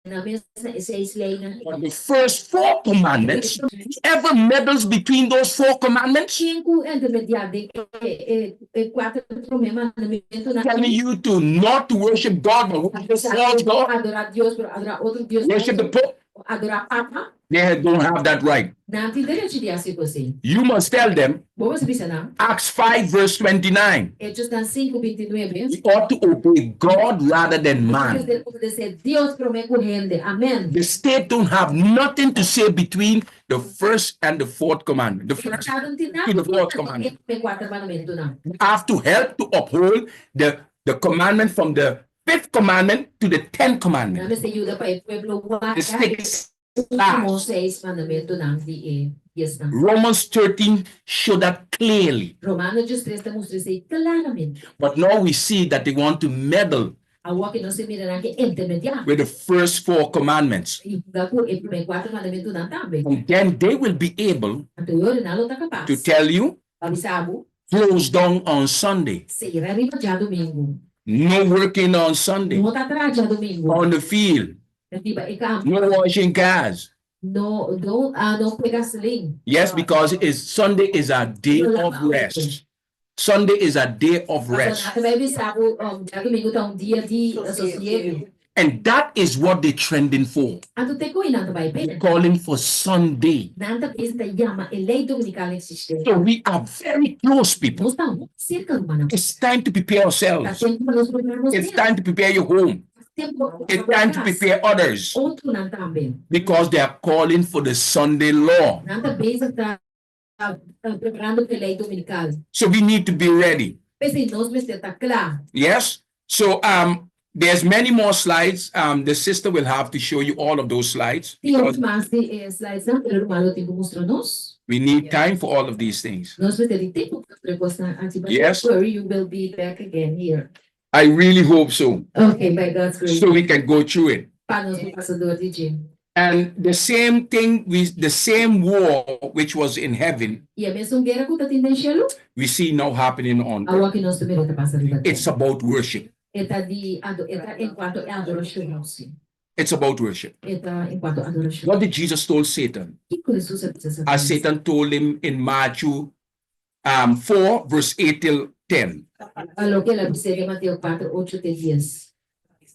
But the first 4 commandments, whoever meddles between those 4 commandments, telling you to not to worship God, but worship false God, worship the Pope, they don't have that right. You must tell them, Acts 5 verse 29. We ought to obey God rather than man. The state don't have nothing to say between the first and the fourth commandment. The first to the fourth commandment. You have to help to uphold the commandment from the 5th commandment to the 10th commandment. The 6th. Romans 13 showed that clearly. But now we see that they want to meddle Awor ku nos ta mira nan ke intermediá. With the first four commandments. I hunga ku e promé kuater mandamentunan tambe. And then they will be able Anto e ora nan lo ta kapas. To tell you. Pa bisa bo. Close down on Sunday. Sera riba djadumingu. No working on Sunday. No ta traha djadumingu. On the field. Riba e kampo. No washing cars. No, no, ah, no pue gasolin. Yes, because is Sunday is a day No of lava auto. rest. Sunday is a day of Pasobra rest. nan ta bai bisa bo, um, djadumingu ta un dia di sosiegu. And that is what they're trending for. Anto te ku nan ta bai p'e. Calling for Sunday. Nan ta bisa ta yama e lei dominikal eksistente. So we are very close, people. Nos ta hopi serka, rumannan. It's time to prepare Ta ourselves. tempu pa nos prepará nos It's mes. time to prepare your home. Ta tempu pa It's prepará time to kas. prepare others. Otronan tambe. Because they are calling for the Sunday law. Nan ta bezig ta preparando pa e lei dominikal. So we need to be ready. P'esei nos mester ta kla. Yes? So um there's many more slides. Um the sister will have to show you all of those slides. Tin Because hopi mas di e slidesnan, pero ruman lo tin ku mustra nos. we need time for all of these things. Nos mester di tempu pa tur e kosnan aki. But Yes. don't worry, you will be back again here. I really hope so. Okay, by God's grace. So we can go through it. Pa nos por pasa dor di dje. And the same thing with the same war which was in heaven, I e mesun guera ku ta tin den shelu, we see now happening on earth. awor ku nos ta mira ta pasa riba It's tera. about worship. E ta di ado, e ta en kuanto e adorashon, sí. It's about worship. E ta en kuanto adorashon. What did Jesus told Satan? Kiko Hesus a bisa As Satanas? Satan told him in Matthew um, 4, verse 8 till 10. A loke el a bis'é den Mateo 4, 8 te 10.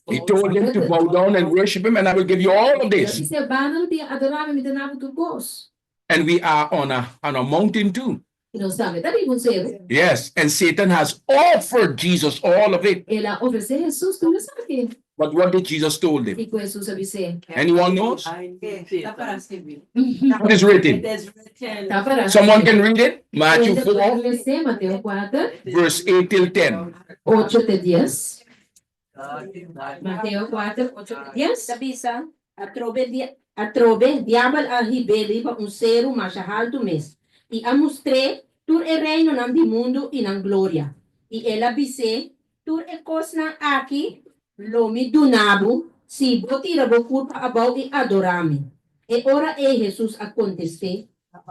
He told him to bow down and worship him, and I will give you all of El a this. bis'é, Bana lo dia adorá mi, mi ta na bo tur kos. And we are on a on a mountain too. I nos tambe ta riba un seru. Yes, and Satan has offered Jesus all of it. El a ofresé Hesus tur esaki. But what did Jesus told him? Kiko Hesus a bis'é? Anyone knows? What is written? Ta para Someone can read it? Matthew 4, Les'é Mateo 4, verse 8 till 10. 8 te 10. Mateo 4, 8 te 10. Ta bisa, atrobe, dia, atrobe, diabel a hib'é riba un seru masha haltu mes, i a mustr'é tur e reinonan di mundu i nan gloria. I el a bis'é, Tur e kosnan aki lo mi duna bo si bo tira bo kurpa abou i adorá mi. E ora ei Hesus a kontest'é,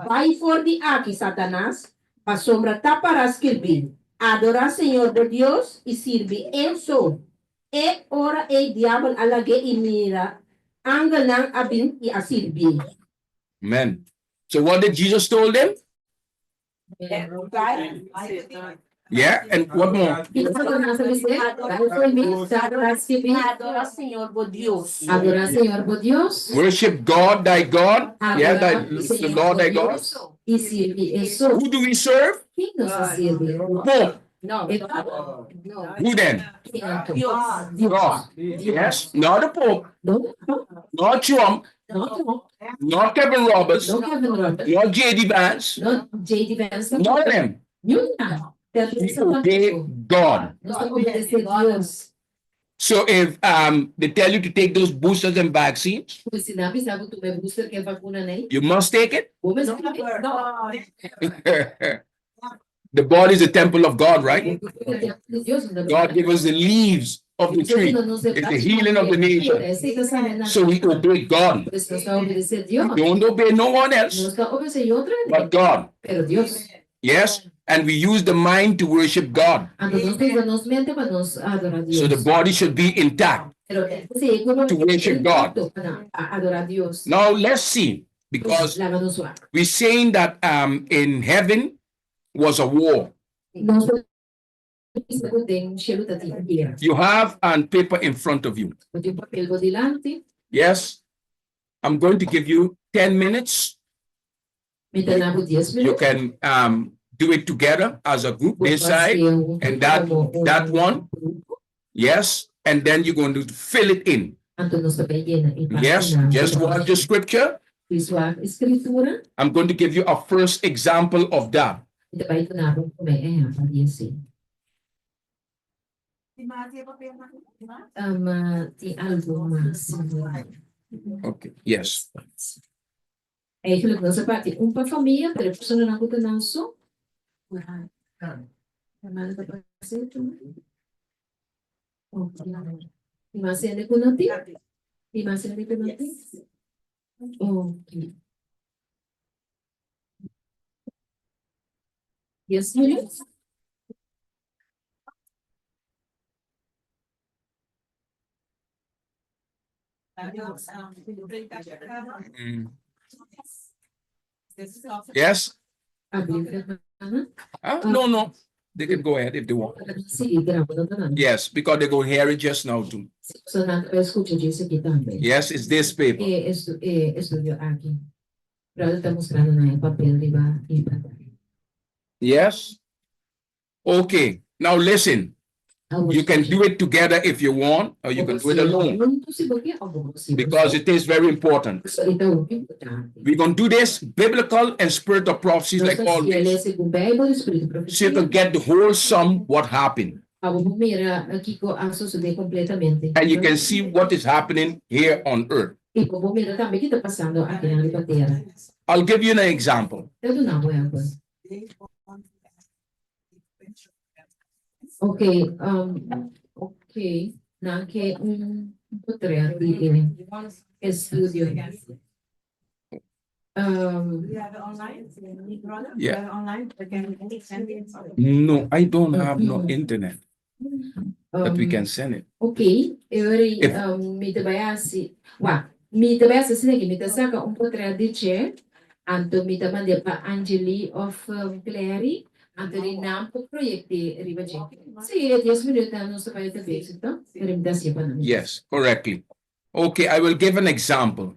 Bai for di aki, Satanas, pasobra ta pará skirbí, Adorá Señor bo Dios i sirbi E so. E ora ei diabel a lag'é i mira, angelnan a bin i a sirbié. Amen. So what did Jesus told them? Yeah, and what more? Adorá Señor bo Dios. Adorá Señor bo Dios. Worship God thy God. Yeah, thy, the Lord thy God. I sirbi E so. Who do we serve? Ken nos ta sirbi? Pope. No. E No. Who then? Ken anto? Dios. God. Yes, not the Pope, No, not Trump, no, not Kevin Roberts, no Kevin Roberts, not J.D. Vance, no J.D. Vance, none of them. Niun nan. We obey God. Nos ta obedesé Dios. So if um they tell you to take those boosters and vaccines, Pues si nan bisa bo tuma e booster ku e vakuna nei, you must take it. bo mester tum'é. The body is the temple of God, right? Dios, God gave us the leaves of the tree. It's the healing of the nation. So we obey God. Pues nos ta obedesé Dios. Don't obey no one else Nos ta obedesé otro hende, but God. pero Dios. Yes? And we use the mind to worship God. Anto nos ta usa nos mente pa nos adorá Dios. So the body should be intact. Pero sí, e kurpa To worship God. intacto pa adorá Dios. Now let's see, because Laga nos wak. we're saying that um in heaven was a war. Nos ta bisa ku den shelu ta tin guera. You have an paper in front of you. Bo tin papel bo dilanti. Yes? I'm going to give you 10 minutes. Mi ta duna bo 10 You minuut. can um do it together as a group this side and that that one. Yes, and then you're going to fill it in. Anto nos ta bai yena e Yes, página. just watch the scripture. Djis wak e skritura. I'm going to give you a first example of that. Mi ta bai duna bo promé ehèmpel di esei. Um, tin algu mas. Okay, yes. Eigenlijk nos a parti un pa famia, pero e personanan ku ta nan so. Hermano ta pas'é tu. Tin mas hende ku no tin? Tin mas hende ku no tin? Ok. Yes, minutes? Yes? Abri, Huh? No. They can go ahead if they want. Sí, graba, no ta nada. Yes, because they go hear it just now too. Sí, so nan ta skucha djis aki tambe. Yes, it's this paper. E, estu, e estudio aki. Brother ta mustrando na e papel riba riba. Yes? Okay, now listen. You can do it together if you want, or you can do it alone, because it is very important. We're going to do this biblical and spirit of prophecies like always. Segun Bijbel, spiritu So you can profesia. get the whole sum what happened. Pa bo mira kiko a sosodé kompletamente. And you can see what is happening here on earth. I bo por mira tambe kiko ta pasando aki na riba tera. I'll give you an example. Mi ta duna un ehèmpel. Ok, ok. Nan ke un portrèt di e estudio. Yeah. No, I don't have no internet that we can send it. Ok, e ora mi ta bai hasi, wak, mi ta bai hasi asina aki, mi ta saka un portrèt di dje, anto mi ta mand'é pa Angeli òf Clary, anto di nan por proyekt'é riba dje. Sí, e dies minütnan nos ta bai ta bezig, to? Pero mi ta hasié pa nan. Yes, correctly. Okay, I will give an example.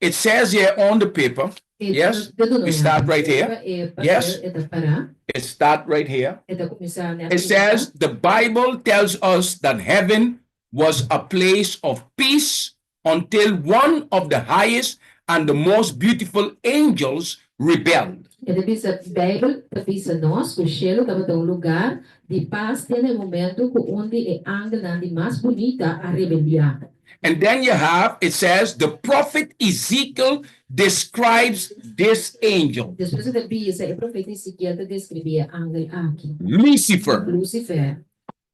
It says here on the paper, yes, we start right here. Yes. It start right here. It says the Bible tells us that heaven was a place of peace until one of the highest and the most beautiful angels rebelled. E ta bisa, Bijbel ta bisa nos ku shelu tabata un lugar di pas te na e momento ku un di e angelnan di mas bunita a rebeldiá. And then you have, it says, the prophet Ezekiel describes this angel. Despues e ta bisa, e profeta Ezekiel ta deskribí e angel aki. Lucifer. Lucifer.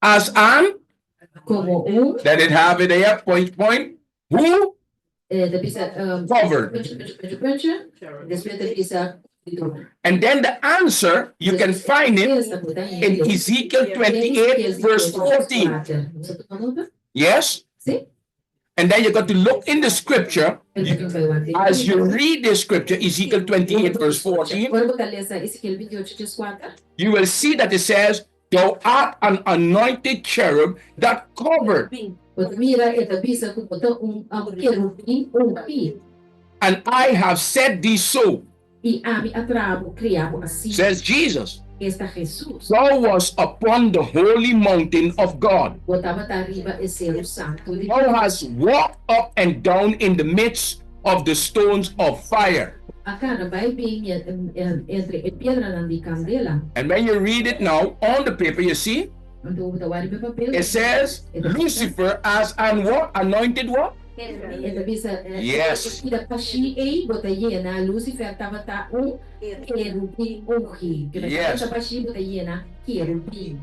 As an. Komo un. Then it have it there, point, point, who E ta bisa, covered. Punche, punche, punche, punche. Despues ta bisa, And then the answer, you can find it in Ezekiel 28, verse 14. Yes? Sí. And then you got to look in the scripture. As you read the scripture, Ezekiel 28, verse 14, Ora bo ta lesa Ezekiel 28, 14. you will see that it says, Thou art an anointed cherub that covered. Bo ta mira e ta bisa ku bo ta un kerubin ungí. And I have set thee so. I ami a traha bo, kria bo asina. Says Jesus. Esta Jesus. Thou was upon the holy mountain of God. Bo tabata riba e seru santu di Thou Dios. hast walked up and down in the midst of the stones of fire. A kana bai bin entre e piedranan di kandela. And when you read it now on the paper, you see, Anto bo ta wak riba e papel. it says Lucifer as an what? Anointed what? E ta bisa, Yes. E pida pashi ei bo ta yena, Lucifer tabata un kerubin ungi. Yes. Pida pashi bo ta yena kerubin.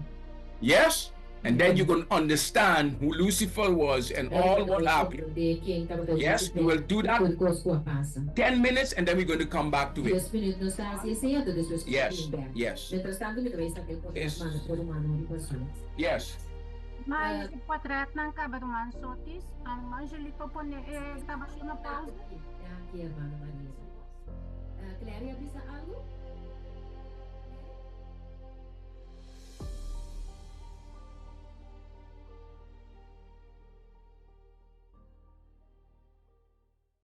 Yes. And then you can understand who Lucifer was and all what happened. Yes, we will do that. 10 minutes and then we're going to come back to it. Yes. Yes. Mas e portretnan kaba ruman Sotis, Angelito pone e grabashon na pausa. Danki, hermana Maria. Clary a bisa algo?